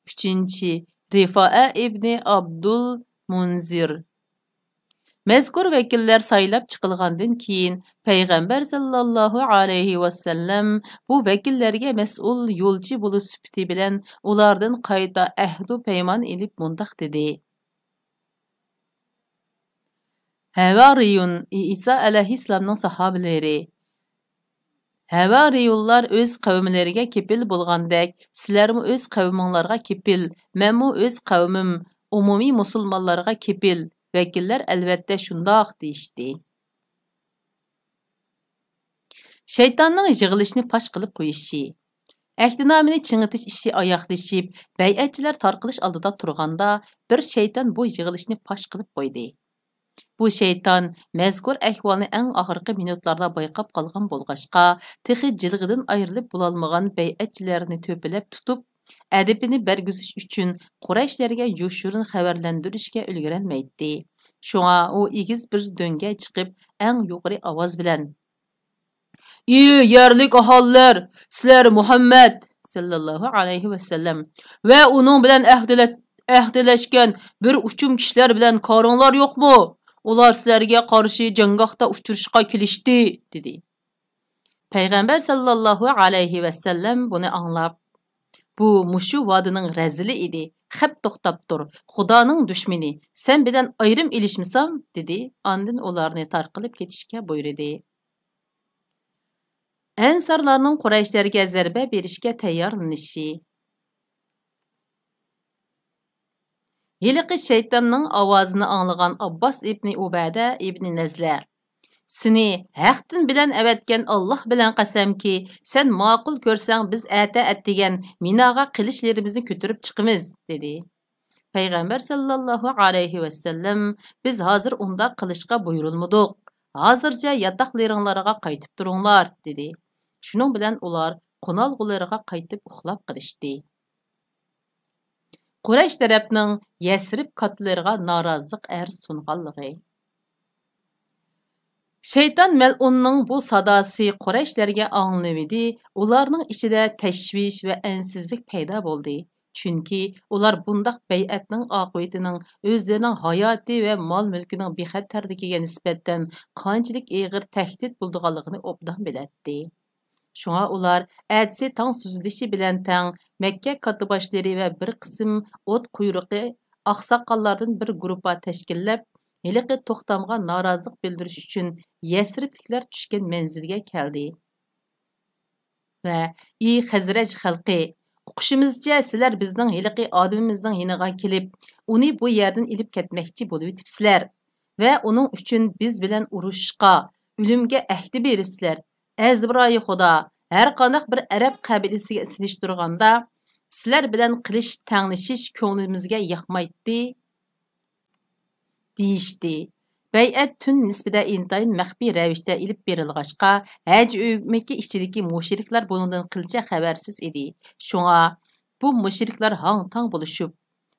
ئۈچىنچى، رىفائە ئىبنى ئابدۇل مۇنزىر. مەزكۇر ۋەكىللەر سايلاپ چىقىلغاندىن كېيىن، پەيغەمبەر ساللاللاھۇ ئەلەيھى ۋەسەللەم بۇ ۋەكىللەرگە مەسئۇل يولچى بولۇش سۈپىتى بىلەن ئۇلاردىن قايتا ئەھدۇ پەيمان ئېلىپ مۇنداق دېدى: ھەۋارىيۇن، ئىسا ئەلەيھىسسالامنىڭ ساھابىلىرى، ھەۋارىيۇنلار ئۆز قەۋملىرىگە كېپىل بولغاندەك، سىلەرمۇ ئۆز قەۋمىڭلارغا كېپىل، مەنمۇ ئۆز قەۋمىم، ئومۇمىي مۇسۇلمانلارغا كېپىل، ۋەكىللەر ئەلۋەتتە شۇنداق دېيىشتى. شەيتاننىڭ يىغىلىشنى پاش قىلىپ قويۇشى. ئەھدىنامىنى چىڭىتىش ئىشى ئاياغلىشىپ، بەيئەتچىلەر تارقىلىش ئالدىدا تۇرغاندا، بىر شەيتان بۇ يىغىلىشنى پاش قىلىپ قويدى. بۇ شەيتان مەزكۇر ئەھۋالنى ئەڭ ئاخىرقى مىنۇتلاردا بايقاپ قالغان بولغاچقا، تېخى جىلغىدىن ئايرىلىپ بولالمىغان بەيئەتچىلەرنى تۆپىلەپ تۇتۇپ، ئەدىپىنى بەرگۈزۈش ئۈچۈن قۇرەيشلەرگە يوشۇرۇن خەۋەرلەندۈرۈشكە ئۈلگۈرەلمەيتتى. شۇڭا ئۇ ئېگىز بىر دۆڭگە چىقىپ، ئەڭ يۇقىرى ئاۋاز بىلەن: ئى يەرلىك ئاھالىلەر، سىلەر مۇھەممەد ساللاللاھۇ ئەلەيھى ۋەسەللەم ۋە ئۇنىڭ بىلەن ئەھدىلە-، ئەھدىلەشكەن بىر ئۇچۇم كىشىلەر بىلەن كارىڭلار يوقمۇ؟ ئۇلار سىلەرگە قارشى جەڭگاھتا ئۇچرىشىشقا كېلىشتى، دېدى. پەيغەمبەر ساللاللاھۇ ئەلەيھى ۋەسەللەم بۇنى ئاڭلاپ، بۇ مۇشۇ ۋادىنىڭ رەزىلى ئىدى، خەپ توختاپ تۇر، خۇدانىڭ دۈشمىنى، سەن بىلەن ئايرىم ئېلىشمىسام، دېدى. ئاندىن ئۇلارنى تارقىلىپ كېتىشكە بۇيرۇدى. ئەنسارلارنىڭ قۇرەيشلەرگە زەربە بېرىشكە تەييارلىنىشى. ھېلىقى شەيتاننىڭ ئاۋازىنى ئاڭلىغان ئابباس ئىبنى ئۇبەدە ئىبنى نەزلە: سېنى ھەقتىن بىلەن ئەۋەتكەن ئاللاھ بىلەن قەسەمكى، سەن ماقۇل كۆرسەڭ، بىز ئەتە ئەتىگەن مىناغا قىلىچلىرىمىزنى كۆتۈرۈپ چىقىمىز، دېدى. پەيغەمبەر ساللاللاھۇ ئەلەيھى ۋەسەللەم: بىز ھازىر ئۇنداق قىلىشقا بۇيرۇلمىدۇق. ھازىرچە ياتاقلىرىڭلارغا قايتىپ تۇرۇڭلار، دېدى. شۇنىڭ بىلەن ئۇلار قونالغۇلىرىغا قايتىپ ئۇخلاپ قېلىشتى. قۇرەيش تەرەپنىڭ يەسرىب كاتتىلىرىغا نارازىلىق ئەرز سۇنغانلىقى. شەيتان مەلئۇننىڭ بۇ ساداسى قۇرەيشلەرگە ئاڭلىنىۋىدى، ئۇلارنىڭ ئىچىدە تەشۋىش ۋە ئەنسىزلىك پەيدا بولدى. چۈنكى ئۇلار بۇنداق بەيئەتنىڭ ئاقىۋىتىنىڭ ئۆزلىرىنىڭ ھاياتى ۋە مال-مۈلكىنىڭ بىخەتەرلىكىگە نىسبەتەن قانچىلىك ئېغىر تەھدىت بولىدىغانلىقىنى ئوبدان بىلەتتى. شۇڭا ئۇلار ئەتىسى تاڭ سۈزۈلۈشى بىلەن تەڭ مەككە كاتتىباشلىرى ۋە بىر قىسىم ئوت قۇيرۇقى ئاقساقاللاردىن بىر گۇرۇپپا تەشكىللەپ، ھېلىقى توختامغا نارازىلىق بىلدۈرۈش ئۈچۈن يەسرىبلىكلەر چۈشكەن مەنزىلگە كەلدى ۋە: ئى خەزرەج خەلقى، ئۇقۇشىمىزچە، سىلەر بىزنىڭ ھېلىقى ئادىمىمىزنىڭ يېنىغا كېلىپ، ئۇنى بۇ يەردىن ئېلىپ كەتمەكچى بولۇۋېتىپسىلەر ۋە ئۇنىڭ ئۈچۈن بىز بىلەن ئۇرۇشۇشقا، ئۆلۈمگە ئەھدە بېرىپسىلەر. ئەزبىرايى خۇدا، ھەرقانداق بىر ئەرەب قەبىلىسىگە سېلىشتۇرغاندا، سىلەر بىلەن قىلىچ تەڭلىشىش كۆڭلىمىزگە ياقمايتتى، دېيىشتى. بەيئەت تۈن نىسپىدە ئىنتايىن مەخپىي رەۋىشتە ئېلىپ بېرىلغاچقا، ھەج ئۆمىكى ئىچىدىكى مۇشرىكلار بۇنىڭدىن قىلچە خەۋەرسىز ئىدى. شۇڭا بۇ مۇشرىكلار ھاڭ-تاڭ بولۇشۇپ،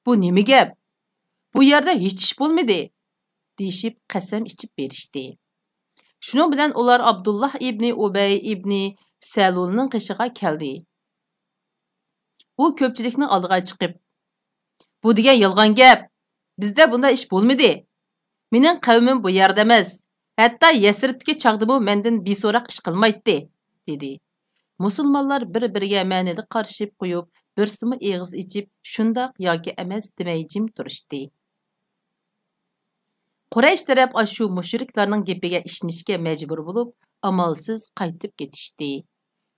بۇ نېمە گەپ؟ بۇ يەردە ھېچ ئىش بولمىدى، دېيىشىپ قەسەم ئىچىپ بېرىشتى. شۇنىڭ بىلەن ئۇلار ئابدۇللاھ ئىبنى ئۇبەي ئىبنى سەلۇلنىڭ قېشىغا كەلدى. ئۇ كۆپچىلىكنىڭ ئالدىغا چىقىپ: بۇ دېگەن يالغان گەپ. بىزدە بۇنداق ئىش بولمىدى. مېنىڭ قەۋمىم بۇ يەردە ئەمەس. ھەتتا يەسرىبتىكى چاغدىمۇ مەندىن بىسوراق ئىش قىلمايتتى، دېدى. مۇسۇلمانلار بىر-بىرىگە مەنىلىك قارىشىپ قويۇپ، بىرسىمۇ ئېغىز ئېچىپ، شۇنداق ياكى ئەمەس دېمەي جىم تۇرۇشتى. قۇرەيش تەرەپ ئاشۇ مۇشرىكلارنىڭ گېپىگە ئىشىنىشكە مەجبۇر بولۇپ، ئامالسىز قايتىپ كېتىشتى.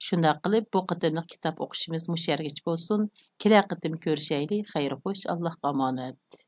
شۇنداق قىلىپ، بۇ قېتىملىق كىتاب ئوقۇشىمىز مۇشۇ يەرگىچە بولسۇن. كېلەر قېتىم كۆرۈشەيلى. خەير خوش، ئاللاھقا ئامانەت.